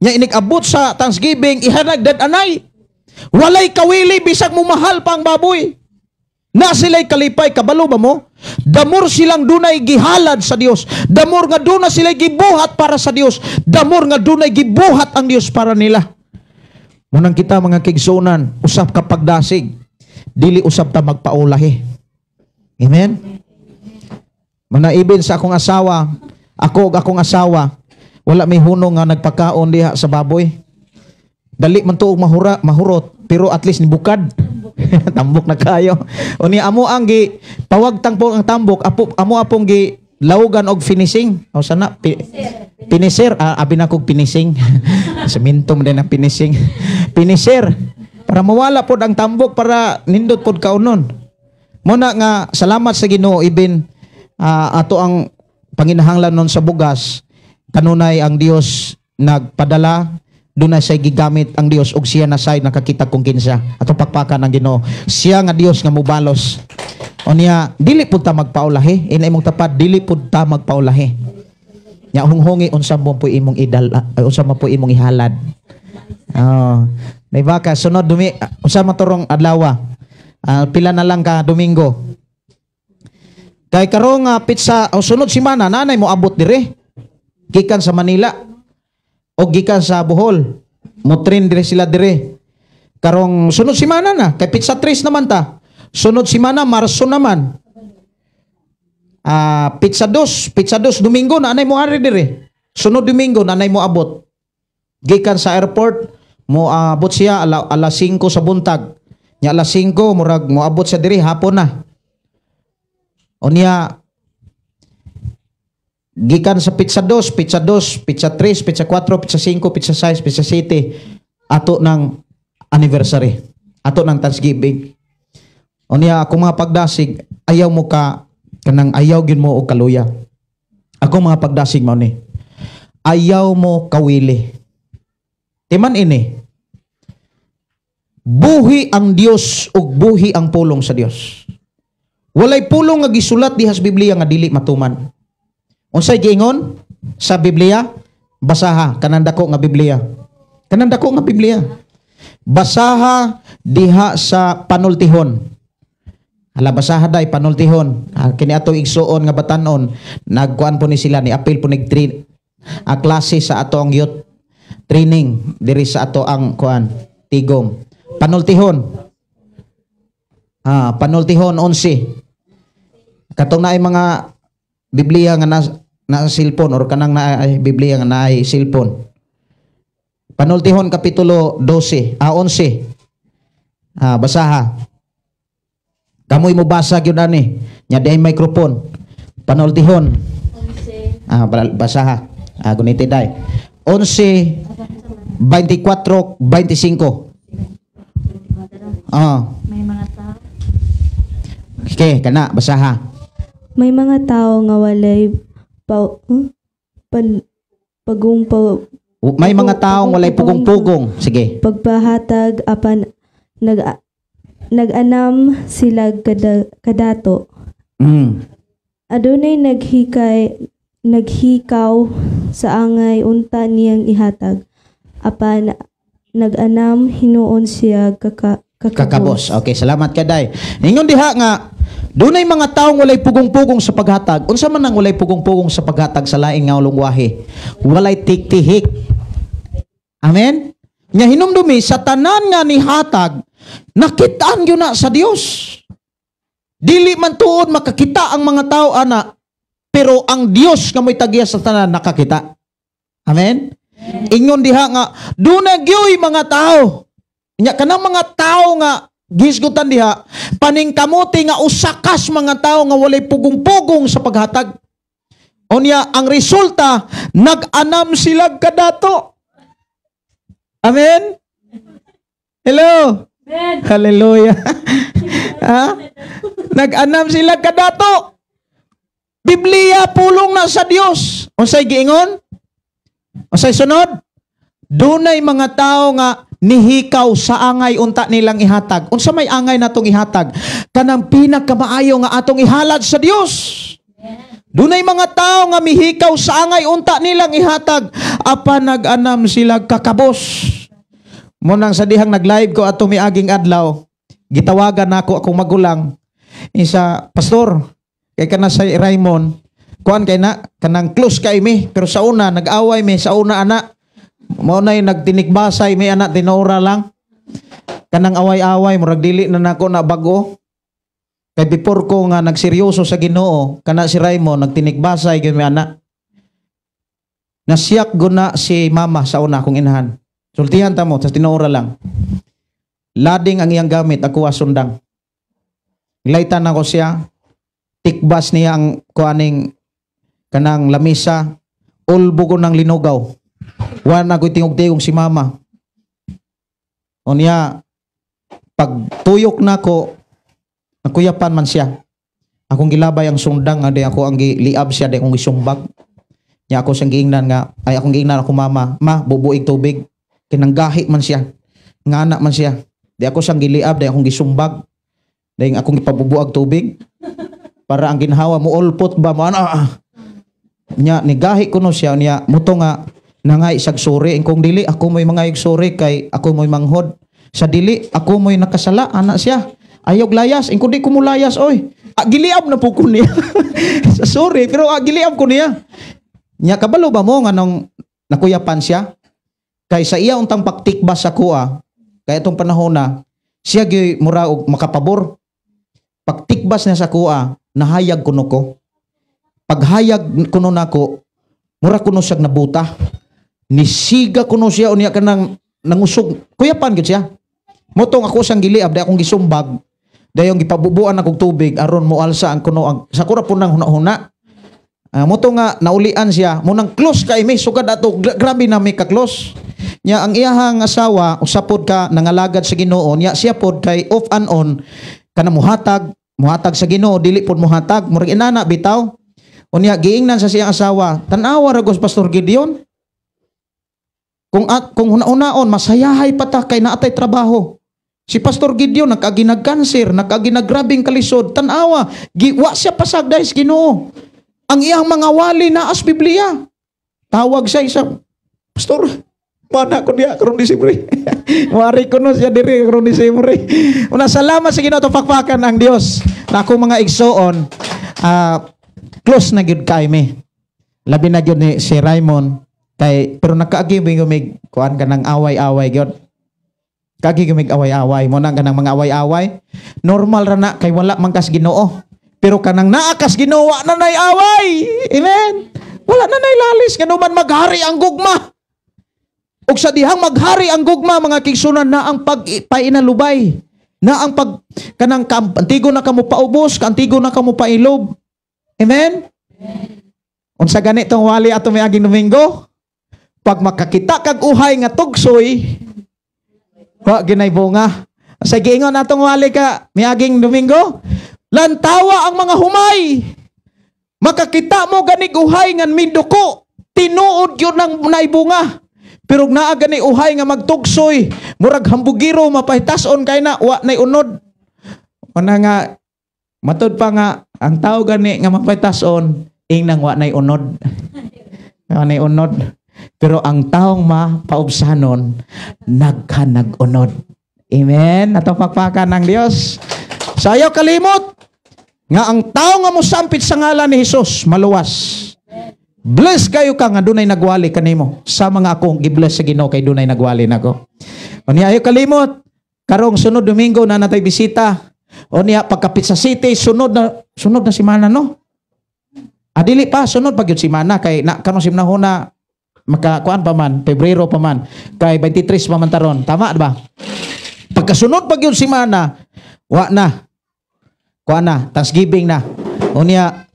Nya inig-abot sa thanksgiving, ihanag dad-anay. Walay kawili bisag mo mahal pa ang baboy. Na sila'y kalipay, kabalo ba mo? Damor silang dunay gihalad sa Dios. Damor nga duna sila'y gibuhat para sa Dios. Damor nga dunay gibuhat ang Dios para nila. Munang kita, mga kaigsuonan, usab ka pagdasig. Dili usab ta magpaulahi. Amen? Manaibin sa akong asawa, ako ug akong asawa, wala may hunong nga nagpakaon diha sa baboy. Dali man to og mahurot, pero at least nibukad. Tambok na kayo. O ni amo ang gi pawagtang po ang tambok, apo amo apong gi lawgan og finishing. O sana finisher, abi na kog finishing. Semento man din ang finishing. Finisher para mawala pod ang tambok, para nindot pod kaunon. Muna nga salamat sa Ginoo, ibin ato ang panginahanglan nun sa bugas, kanunay ang Dios nagpadala, dunay say gigamit ang Dios ug siya na say nakakita kung kinsa. Ato pakpakan ang Ginoo. Siya nga Dios nga mubalos. Unya dili pud ta magpaulahi. Ina imong tapad, dili pud ta magpaulahi. Nya hunghungi unsa mo po imong idal, unsa mo po imong ihalad. Oh, may baka sunod dumi unsa man torong adlaw. Pila na lang ka Domingo. Kay karong petsa o sunod semana, nanay mo abot dire. Gikan sa Manila o gikan sa Bohol. Mo train dire sila dire. Karong sunod semana na kay petsa 3 naman ta. Sunod semana, Marso naman. Petsa 2, petsa 2 Domingo na anay mo ari dire. Sunod Domingo nanay mo abot. Gikan sa airport, mo abot siya alas 5 sa buntag. Nya alas 5 murag mo abot siya diri hapon na. Unya gikan sa petsa 2, petsa 2, petsa 3, petsa 4, petsa 5, petsa 6, petsa 7, ato ng anniversary. Ato ng Thanksgiving. Unya ako mga pagdasig, ayaw mo ka kanang ayaw gyud mo og kaluya. Ako mga pagdasig mao ni. Ayaw mo kawili. Timan ini. Buhi ang Dios ug buhi ang pulong sa Dios. Walay pulong nga gisulat diha sa Biblia nga dili matuman. Unsay giingon sa Biblia? Basaha kanang dako nga Biblia. Kanang dako nga Biblia. Basaha diha sa panultihon. Hala, basaha day panultihon. Kini ato igsuon nga batanon, nagkuan po ni sila, ni apil po nig klase sa ato ang youth training diri sa ato ang kuan Tigom. Panultihon. Panultihon 11. Katong naay mga Biblia nga na cellphone or kanang naay Biblia nga naay cellphone. Panultihon kapitulo 12, 11. Basaha. Kamoy mo basa gyud ani. Nya di ay microphone. Panultihon. Basaha. Guniti day. 11 24 25. May mga tao. Okay, kana basaha. May mga tao nga walay pagong May mga taong walay pugong-pugong. Sige. Pagpahatag apan nag-anam sila kadato. Adunay naghikaw sa angay unta niyang ihatag apan nag-anam hinuon siya kakabos. Kakabos. Okay, salamat ka day. Ingon diha nga dunay mga taong walay pugong-pugong sa paghatag. Unsa man ang walay pugong-pugong sa paghatag sa laing nga lungwahe? Walay tiktihik. Amen? Nya hinumdumi sa tanan nga nihatag, nakitaan gyud na sa Dios. Dili man tuod makakita ang mga tao ana, pero ang Dios nga mo'y tagya sa tanan nakakita. Amen? Ingon diha nga dunay gyoy mga tao. Nya kanang mga tao nga gisgutan diha, paningkamuti nga usakas mga tao nga walay pugong-pugong sa paghatag. Unya ang resulta, nag-anam sila kadato. Amen? Hello? Amen. Hallelujah. Ha? Nag-anam sila kadato. Biblia pulong na sa Dios. Unsay giingon? Unsay sunod? Dunay mga tao nga nihikaw sa angay unta nilang ihatag. Unsa may angay natong ihatag? Kanang pinakamaayo nga atong ihalad sa Dios. Dunay mga tao nga mihikaw sa angay unta nilang ihatag, apan nag-anam sila kakabos. Munang sa dihang nag-live ko ato miaging adlaw, gitawagan nako akong magulang. Isa, pastor, kay kana sa Raymond, kuan kay na kanang close kay mi, pero sa una nag-away mi sa una ana. Mao nay nagtinikbasay mi ana tinuora lang. Kanang away-away murag dili na nako na bag-o. Kay before ko nga nagseryoso sa Ginoo, kana si Raymond nagtinikbasay gyud mi ana. Nasiyak guna si mama sa una akong inahan. Sultihan ta mo, sa tinuora lang. Lading ang iyang gamit, ako asundang. Gilaytan ako siya. Tikbas niya ang kuaning kanang lamisa. Ulbo ko ng linugaw. Wa na ko'y tingog-tingog si mama. Unya, pag tuyok nako, nakuyapan man siya. Akong gilabay ang sundang, nga di ako ang giliab siya, di akong gisumbag. Nya ako siyang giingnan nga, ay akong giingnan ako mama, ma, bubuig tubig. Kinanggahi man siya. Ngana man siya. Di ako siyang giliab, di akong gisumbag. Di akong gipabubuag tubig. Para ang ginhawa mo ulpot ba mo ano. Nya nigahi kuno siya niya muto nga nangay sag suri. Kung dili ako mo'y mga suri kay ako mo'y manghod. Sa dili ako mo'y nakasala ana siya. Ayog layas, ingkon di ko mo layas oy. Ah, giliab na po ko niya. Sa sorry, pero giliab ko niya. Nya kabalo ba mo nga nung nakuyapan siya? Kay sa iya untang pagtikbas sa kuha, kay itong panahon na, siya gyud mura og makapabor. Pagtikbas niya sa kuha, nahayag kuno ko. Paghayag kuno nako, mura kuno siyag nabuta. Nisiga kuno siya unya kanang nangusog. Kuyapan gyud siya. Motong ako siyang giliab, di akong gisumbag. Dayong gipabubuan akong tubig aron moalsa ang kuno ang sa kura po nang huna-huna. Moto nga naulian siya, munang close kay mi sugad ato grabe na mi ka close. Nya ang iyahang asawa usapod ka nangalagad sa Ginoo, nya siya pod kay off and on kana muhatag, muhatag sa Ginoo, dili pod muhatag, murag inana bitaw. Unya giingnan sa siyang asawa, tan-awa ra gos Pastor Gideon. Kung at kung huna-hunaon masayahay pa ta kay naatay trabaho. Si Pastor Gideon nakaginag-cancer, nakaginag-grabing kalisod, tan-awa, wa siya pasagday sa Ginoo. Ang iyang mga wali naas Biblia. Tawag siya isa, Pastor, mana ko niya karon Disyembre. Wari ko no siya diri karon Disyembre. Una salamat sa Ginoo, pakpakan ang Dios. Na akong mga igsoon, close na gyud kay mi. Labi na gyud ni si Raymond kay pero nakaagi mig kuan kanang away-away gyud. Kagi gumig away-away mo nang kanang mga away-away. Normal ra na kay wala man kas Ginoo. Pero kanang naa kas Ginoo wa na nay away. Amen. Wala na nay lalis ngano man maghari ang gugma. Ug sa dihang maghari ang gugma mga kigsunan na ang pagpainalubay, na ang pag kanang antigo na kamo paubos, kantigo na kamo pailob. Amen. Unsa gani tong wali ato miaging Domingo? Pag makakita kag uhay nga tugsoy, wa ginay bunga. Sa giingon atong wali ka miaging Domingo, lantawa ang mga humay. Makakita mo ganig uhay nga minduko, tinuod yun ang naibunga. Pero naa gani uhay nga magtugsoy, murag hambugiro mapahitason kay na wa nay unod. Una nga matud pa nga ang tao gani nga mapahitason ingnang wa nay unod. Wa nay unod. Pero ang taong mapaubsanon nagkanag-unod. Amen. Ato pakpakan ng Dios. Sayaw kalimot nga ang tao nga mosampit sa ngalan ni Hesus maluwas. Bless kayo ka nga dunay nagwali kanimo. Sa mga akong gi-bless sa Ginoo kay dunay nagwali nako. Unya ayo kalimot karong sunod Domingo na natay bisita. Unya pagkapit sa city sunod na semana no. Adili pa sunod pag yun semana kay na karong simnahona makakuan pa man Pebrero pa man kay 23 pa man taron. Tama ba? Pagkasunod pag yun semana wa na. Kuan na Thanksgiving na. Unya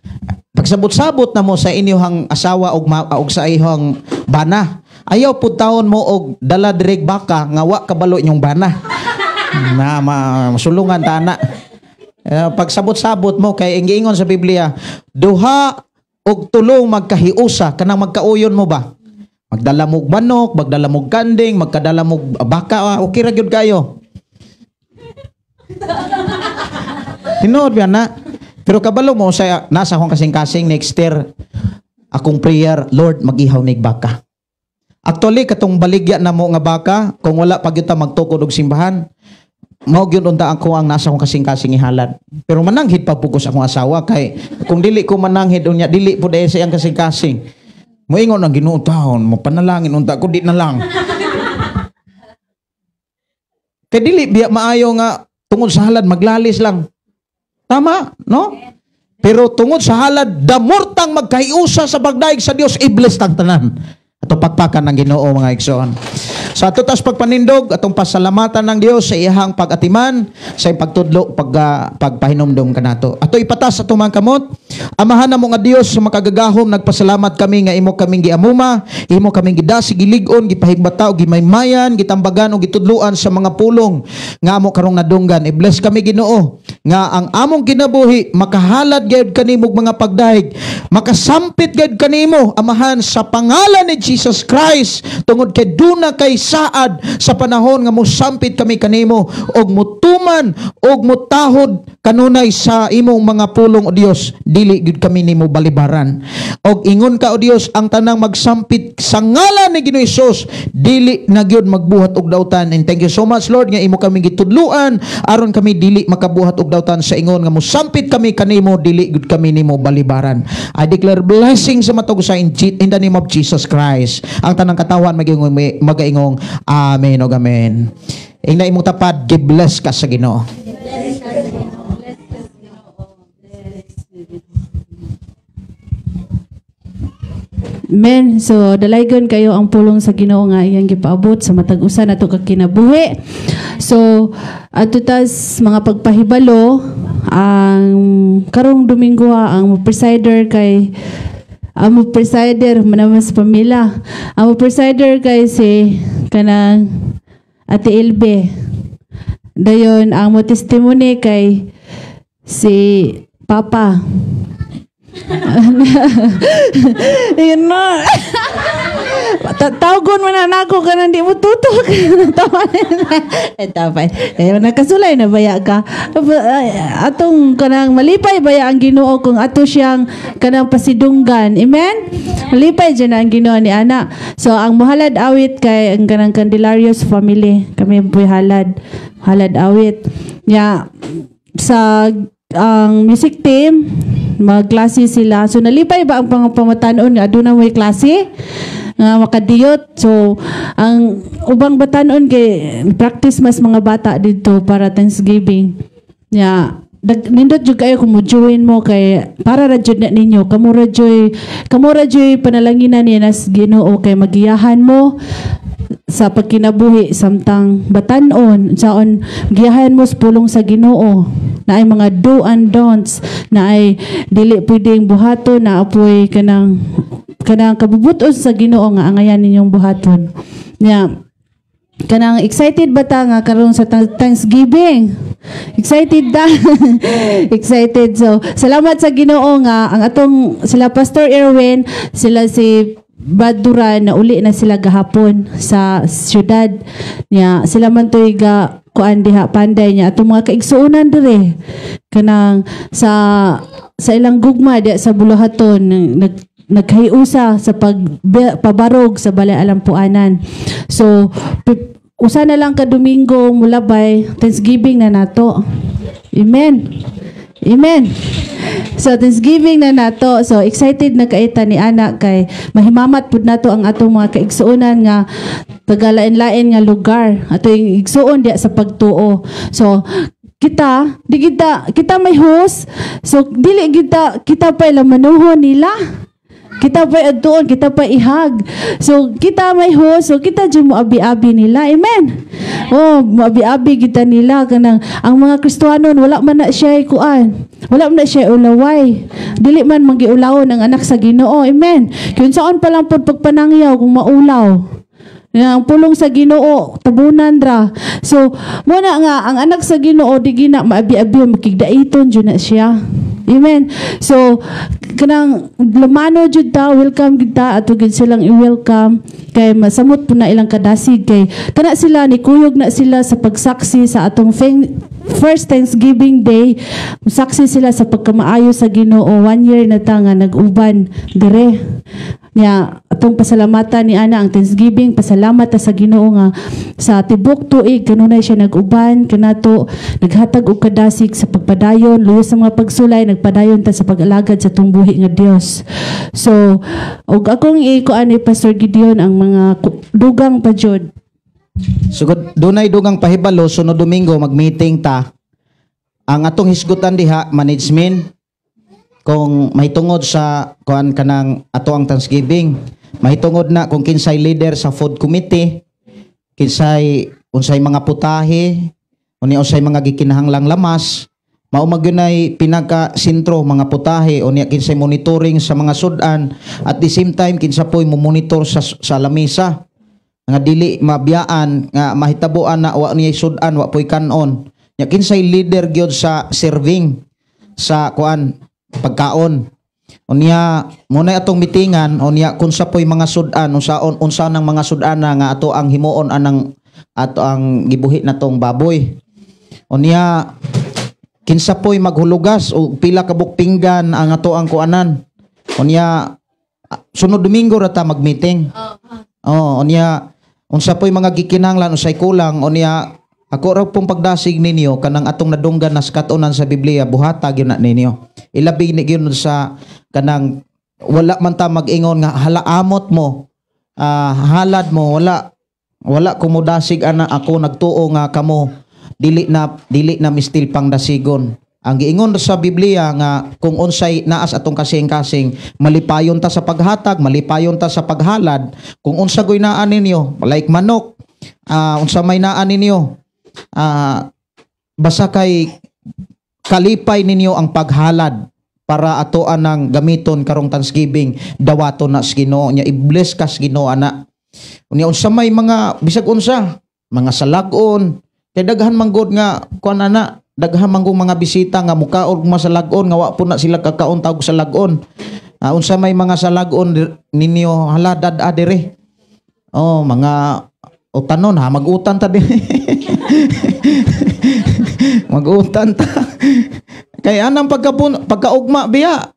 Pagsabot-sabot na mo sa inyong asawa og sa iyong bana. Ayaw pud taon mo og dala direk baka nga wa kabalo inyong bana. Na masulungan ta na. Pagsabot-sabot mo kay ang giingon sa Biblia, duha og tulong magkahiusa kanang magkauyon mo ba? Magdala mo og manok, magdala mo og kanding, magkadala mo og baka, okay ra gyud kayo. Tinuod ba na? Pero kabalo mo sa nasa akong kasing-kasing next year akong prayer, Lord, magihaw mig baka. Actually katong baligya na mo nga baka, kung wala pa gyud ta magtukod og simbahan, mao gyud unta ako ang nasa akong kasing-kasing ihalad. Pero mananghid pa pugos akong asawa kay kung dili ko mananghid unya dili pud sa iyang kasing-kasing. Moingon ang Ginoo taon, mo panalangin unta ko di na lang. Kay dili biya maayo nga tungod sa halad maglalis lang. Tama, no? Pero tungod sa halad damurtang magkahiusa sa pagdaig sa Dios, i-bless tang tanan. Ato pakpakan ng Ginoo mga igsoon. Sa ato tas pagpanindog atong pasalamatan ng Dios sa iyahang pag-atiman, sa iyang pagtudlo, pagpahinumdom kanato. Ato ipatas sa tumang kamot. Amahan namo nga Dios sa makagagahom, nagpasalamat kami nga imo kaming giamuma, imo kaming gidasi, gilig-on, gipahigbata o gimaymayan, gitambagan o gitudluan sa mga pulong nga amo karong nadunggan. I-bless kami Ginoo nga ang among kinabuhi makahalad gayud kanimo mga pagdahig, makasampit gayud kanimo Amahan sa pangalan ni Jesus Christ, tungod kay duna kay saad sa panahon nga mosampit kami kanimo og mutuman og mutahod kanunay sa imong mga pulong o Dios, dili gyud kami nimo balibaran. Og ingon ka o Dios, ang tanang magsampit sa ngalan ni Ginoo Hesus dili na gyud magbuhat og dautan. And thank you so much Lord nga imo kami gitudluan aron kami dili makabuhat og dautan sa ingon nga mosampit kami kanimo, dili gyud kami nimo balibaran. I declare blessing sa matag usa in the name of Jesus Christ. Ang tanang katawan magaingong amen og amen. Ingna imong tapad, give-bless ka sa Ginoo. Amen. So dalaygon kayo ang pulong sa Ginoo nga iyang gipaabot sa matag usa nato ka kinabuhi. So ato tas mga pagpahibalo ang karong Domingo ang presider kay ang presider manamas pamilya. Ang presider kay si kanang Ate Elbe. Dayon ang mo testimony kay si Papa. Yun na. Tawgon man na ako ka nang di mo tutok. Eh, nakasulay na baya ka. Atong kanang malipay baya ang Ginoo kung ato siyang kanang pasidunggan. Amen? Malipay dyan ang Ginoo ni ana. So ang muhalad awit kay ang kanang Candelarios family. Kami po'y halad. Halad awit. Ya, sa ang music team, magklase sila. So nalipay ba ang pamatanon nga aduna mo'y klase nga makadiyot. So ang ubang batanon kay practice mas mga bata dito para Thanksgiving. Ya, nindot jud kayo kung mo-join mo kay para ra jud na ninyo. Kamo ra jud panalanginan ni nas Ginoo kay magiyahan mo sa pagkinabuhi samtang batanon saon giyahan mo sa pulong sa Ginoo na ay mga do and don'ts na ay dili pwedeng buhaton na apoy kanang kabubuton sa Ginoo nga angayan ninyong buhaton. Nya kanang excited ba ta nga karon sa Thanksgiving? Excited ta? Excited. So salamat sa Ginoo nga ang atong sila Pastor Erwin, sila si Brad Duran na uli na sila gahapon sa syudad niya. Sila man to'y ga kuan diha panday niya atong mga kaigsuonan dire kanang sa ilang gugma diha sa Buluhaton nagkahiusa sa pagpabarog sa Balay Alampuanan. So usa na lang ka Domingo mulabay Thanksgiving na nato. Amen. Amen. So Thanksgiving na nato. So excited na kaita ni ana kay mahimamat pud nato ang atong mga kaigsuonan nga taga lain-lain nga lugar. Ato yung igsuon diya sa pagtuo. So kita di kita may host. So dili kita pa ila manuhon nila. Kita pa adtuon, kita pa ihag. So kita may host, so kita jud mo abi-abi nila. Amen. Oh, mo abi-abi kita nila kanang ang mga Kristohanon wala man na siya kuan. Wala man na siya ulaway. Dili man manggiulawon ang anak sa Ginoo. Amen. Kung saan pa lang pod pagpanangyaw kung maulaw. Nga, ang pulong sa Ginoo tabunan ra. So mo na nga ang anak sa Ginoo di gina maabi-abi, makigdaiton jud na siya. Amen. So kanang lumano jud ta, welcome gid ta, ato gid silang i-welcome kay masamot po na ilang kadasig kay kana sila ni kuyog na sila sa pagsaksi sa atong first Thanksgiving Day. Saksi sila sa pagkamaayo sa Ginoo. One year na ta nga nag-uban dire nya, atong pasalamatan ni ana ang Thanksgiving. Pasalamat ta sa Ginoo nga sa tibok tuig kanunay siya nag-uban kanato, naghatag og kadasig sa pagpadayon luwas sa mga pagsulay. Nagpadayon ta sa pag-alagad sa atong buhi nga Dios. So og akong ikuan ni Pastor Gideon ang mga dugang pa jud. Sugod dunay dugang pahibalo, sunod Domingo mag-meeting ta. Ang atong hisgutan diha, management, kung mahitungod sa kuan kanang ato ang Thanksgiving, mahitungod na kung kinsay leader sa food committee, kinsay unsay mga putahe, unya unsay mga gikinahanglang lamas, mao magyunay pinaka sentro mga putahe, unya kinsay monitoring sa mga sudan, at the same time kinsa poy mo monitor sa lamesa nga dili mabiyaan nga mahitabuan na wa niya sudan, wa poy kanon. Nya kinsay leader gyud sa serving sa kuan pagkaon. Unya mo na atong mitingan, unya kun sa poy mga sudan, unsaon unsa nang mga sudan nga ato ang himuon anang ato ang gibuhi natong baboy. Unya kinsa poy maghulugas o pila ka pinggan ang ato ang kuanan. Unya sunod Domingo ra ta mag-meeting. Oh, unya unsa poy mga gikinahanglan, unsay kulang. Unya ako ra pong pagdasig ninyo kanang atong nadunggan na sa katunan sa Biblia, buhata gyud na ninyo. Ilabi ni gyud sa kanang wala man ta mag-ingon nga hala amot mo, halad mo, wala wala ko modasig ana. Ako nagtuo nga kamo dili na mistil pang dasigon. Ang giingon sa Biblia nga kung unsay naas atong kasing-kasing, malipayon ta sa paghatag, malipayon ta sa paghalad. Kung unsa goy naa ninyo, like manok, unsa may naa ninyo, basta kay kalipay ninyo ang paghalad para ato anang gamiton karong Thanksgiving, dawaton na sa Ginoo nya, i-bless ka sa Ginoo ana. Unya unsa may mga bisag unsa mga salag-on kay daghan man gud nga kuan ana, daghan man mga bisita nga mukaon og masalag-on nga wa po na sila kakaon tawag salag-on. Unsa may mga salag-on ninyo, hala dad-a dire. Oh, mga utanon ha, mag-utan ta dire. Mag-utan ta. Kay anang pagkapun pagkaugma biya.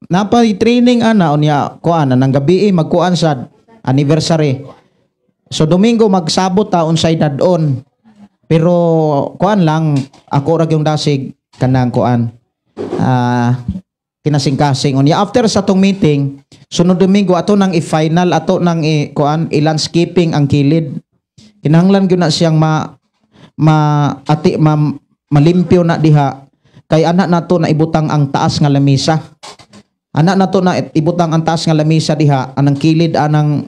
Napay training ana, unya kuan nang gabi magkuan sa anniversary. So Domingo magsabot ta unsay dadon. Pero kuan lang, ako ra yung dasig kanang kuan. Kinasing-kasing unya after sa tong meeting sunod Domingo ato nang i-final, ato nang i kuan i-landscaping ang kilid. Kinahanglan gyud na siyang ma ma ati ma, malimpyo na diha kay anak nato na ibutang ang taas nga lamisa. Anak nato na ibutang ang taas nga lamisa diha anang kilid anang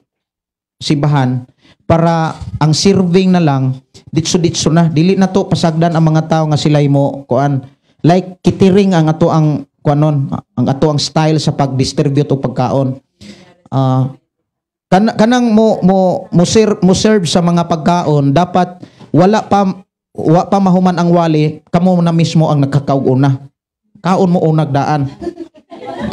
simbahan para ang serving na lang ditso-ditso na, dili na to pasagdan ang mga tao nga sila mo kuan, like catering ang ato ang kuanon, ang ato ang style sa pag-distribute og pagkaon. Kanang mo mo mo, mo serve sa mga pagkaon, dapat wala pa wa pa mahuman ang wali, kamo na mismo ang nagkakaog una, kaon mo unag daan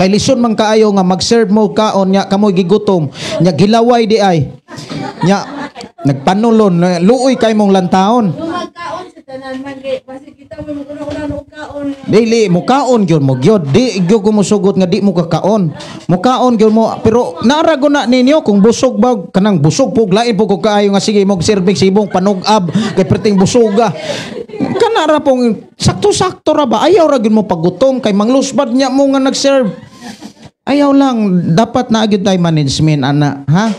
kay lison man kaayo nga mag-serve mo kaon nya kamoy gigutom nya gilaway di ay nya nagpanulon, luoy kay mong lantaon. Kaon sa tanan man kay basi kita mo una-una og kaon. Dili mukaon gyud mo gyud, di gyud ko mosugot nga di mo kakaon. Mukaon gyud mo, pero naara ko na ninyo kung busog ba, kanang busog pug lain po ko kaayo nga sige mo serving sibong panugab kay perting busoga. Kanara pong sakto-sakto ra ba, ayaw ra gyud mo paggutom kay manglusbad nya mo nga nag-serve. Ayaw lang, dapat na gyud tay management ana ha.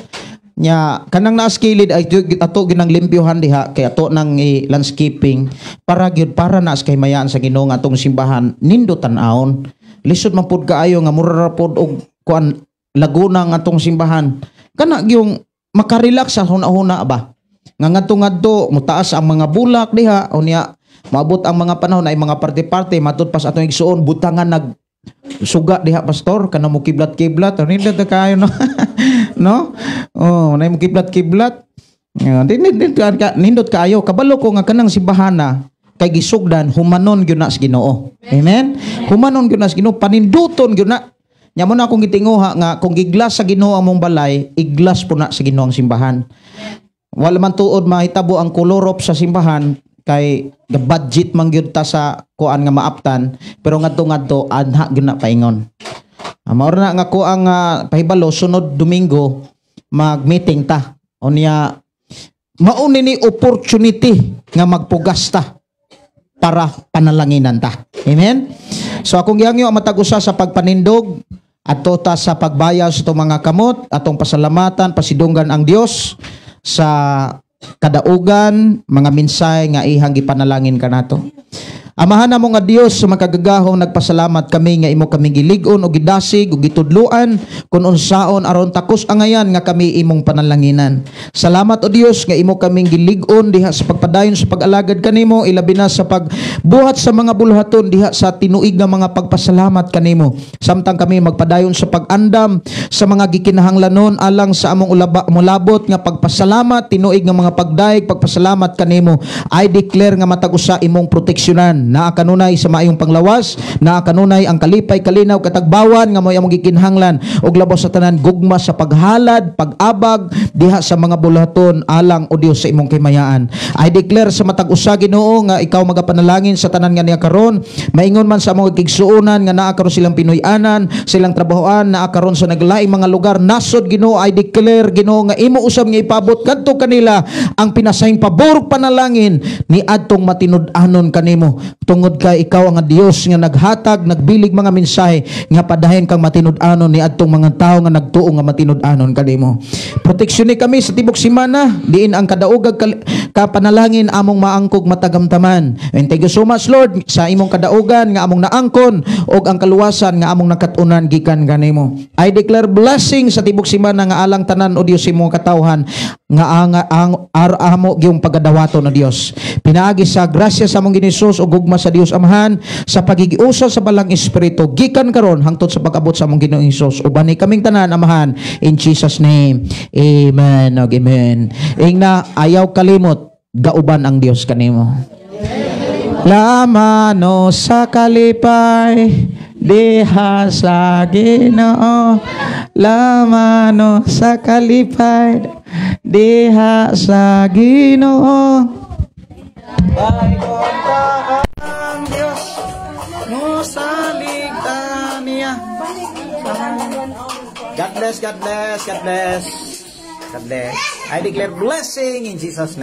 Nya kanang naas kilid ay ato ginang limpyohan diha kay ato nang i-landscaping para gyud para naas kay mayaan sa Ginoo nga atong simbahan nindo tan-awon. Lisod man pud kaayo nga mura ra pod og kuan. Laguna nga atong simbahan. Kana gyung makarelax sa huna-huna ba? Nga ngadto-ngadto mutaas ang mga bulak diha, unya maabot ang mga panahon ay mga parte-parte matud pas atong igsuon butangan nag suga diha, pastor, kana mo kiblat-kiblat, nindot na kaayo, no? No, oh, nay mo kiblat-kiblat. Nindot kaayo. Kabalo ko nga kanang simbahana kay gisugdan, humanon gyud na sa Ginoo. Amen. Humanon gyud na sa Ginoo, paninduton gyud na. Nya mo na akong gitinguha nga kung giglas sa Ginoo ang mong balay, iglas po na sa Ginoo ang simbahan. Wala man tuod mahitabo ang kolorop sa simbahan kay budget man gyud ta sa kuan nga maaptan, pero ngadto-ngadto anha gyud na paingon. Mao na nga ko ang pahibalo, sunod Domingo mag-meeting ta. Unya mao ni opportunity nga magpugas ta para panalanginan ta. Amen. So akong gihangyo ang matag usa sa pagpanindog adto ta sa pagbayaw sa itong mga kamot, atong pasalamatan, pasidunggan ang Dios sa kadaugan mga minsay nga ihang gipanalangin kanato. Amahan namo nga Dios sa makagagahom, nagpasalamat kami nga imo kami gilig-on o gidasig o gitudloan kung unsaon aron takos angayan nga kami imong panalanginan. Salamat, o Dios, nga imo kaming gilig-on diha sa pagpadayon sa pag-alagad kanimo, ilabi na sa pagbuhat sa mga buluhaton diha sa tinuig nga mga pagpasalamat kanimo. Samtang kami magpadayon sa pag-andam sa mga gikinahanglanon alang sa among mulabot nga pagpasalamat, tinuig nga mga pagdayeg, pagpasalamat kanimo. I declare nga matag usa imong proteksyonan, naa kanunay sa maayong panglawas, naa kanunay ang kalipay, kalinaw, katagbawan nga mo'y among gikinahanglan, ug labaw sa tanan gugma sa paghalad, pag-abag diha sa mga buluhaton alang, o Dios, sa imong kimayaan. I declare sa matag usa, Ginoo, nga ikaw magapanalangin sa tanan nga niya karon, maingon man sa among gigsuonan nga naa karon silang Pinoy-anan, silang trabahoan, naa karon sa naglaing mga lugar, nasod. Ginoo, I declare, Ginoo, nga imo usab nga ipabot kadto kanila ang pinasahing pabor panalangin ni adtong matinud-anon kanimo, tungod kay ikaw ang Dios nga naghatag, nagbilig mga mensahe nga padayon kang matinud-anon ni adtong mga tawo nga nagtuo nga matinud-anon kanimo. Proteksyon ni kami sa tibok simana diin ang kadaogag kapanalangin among maangkog matagamtaman. And thank you so much, Lord, sa imong kadaugan nga among naangkon og ang kaluwasan nga among nakat-unan gikan kanimo. I declare blessing sa tibok simana nga alang tanan, o Dios, imong katawhan nga ang amo giyong pagadawaton, o Dios. Pinaagi sa grasya sa among Ginoong Hesus ug gugma sa Dios Amahan, sa pagigiusa sa Balang Espiritu, gikan karon hangtod sa pag-abot sa among Ginoong Hesus. Ubani kaming tanan, Amahan, in Jesus' name. Amen ug amen. Ingna, ayaw kalimot, gauban ang Dios kanimo. Lamano sa kalipay diha sa Ginoo, lamano sa kalipay diha sa Ginoo. Baygon ta ang Dios, mosalig ta niya. God bless, God bless, God bless. God bless. I declare blessing in Jesus' name.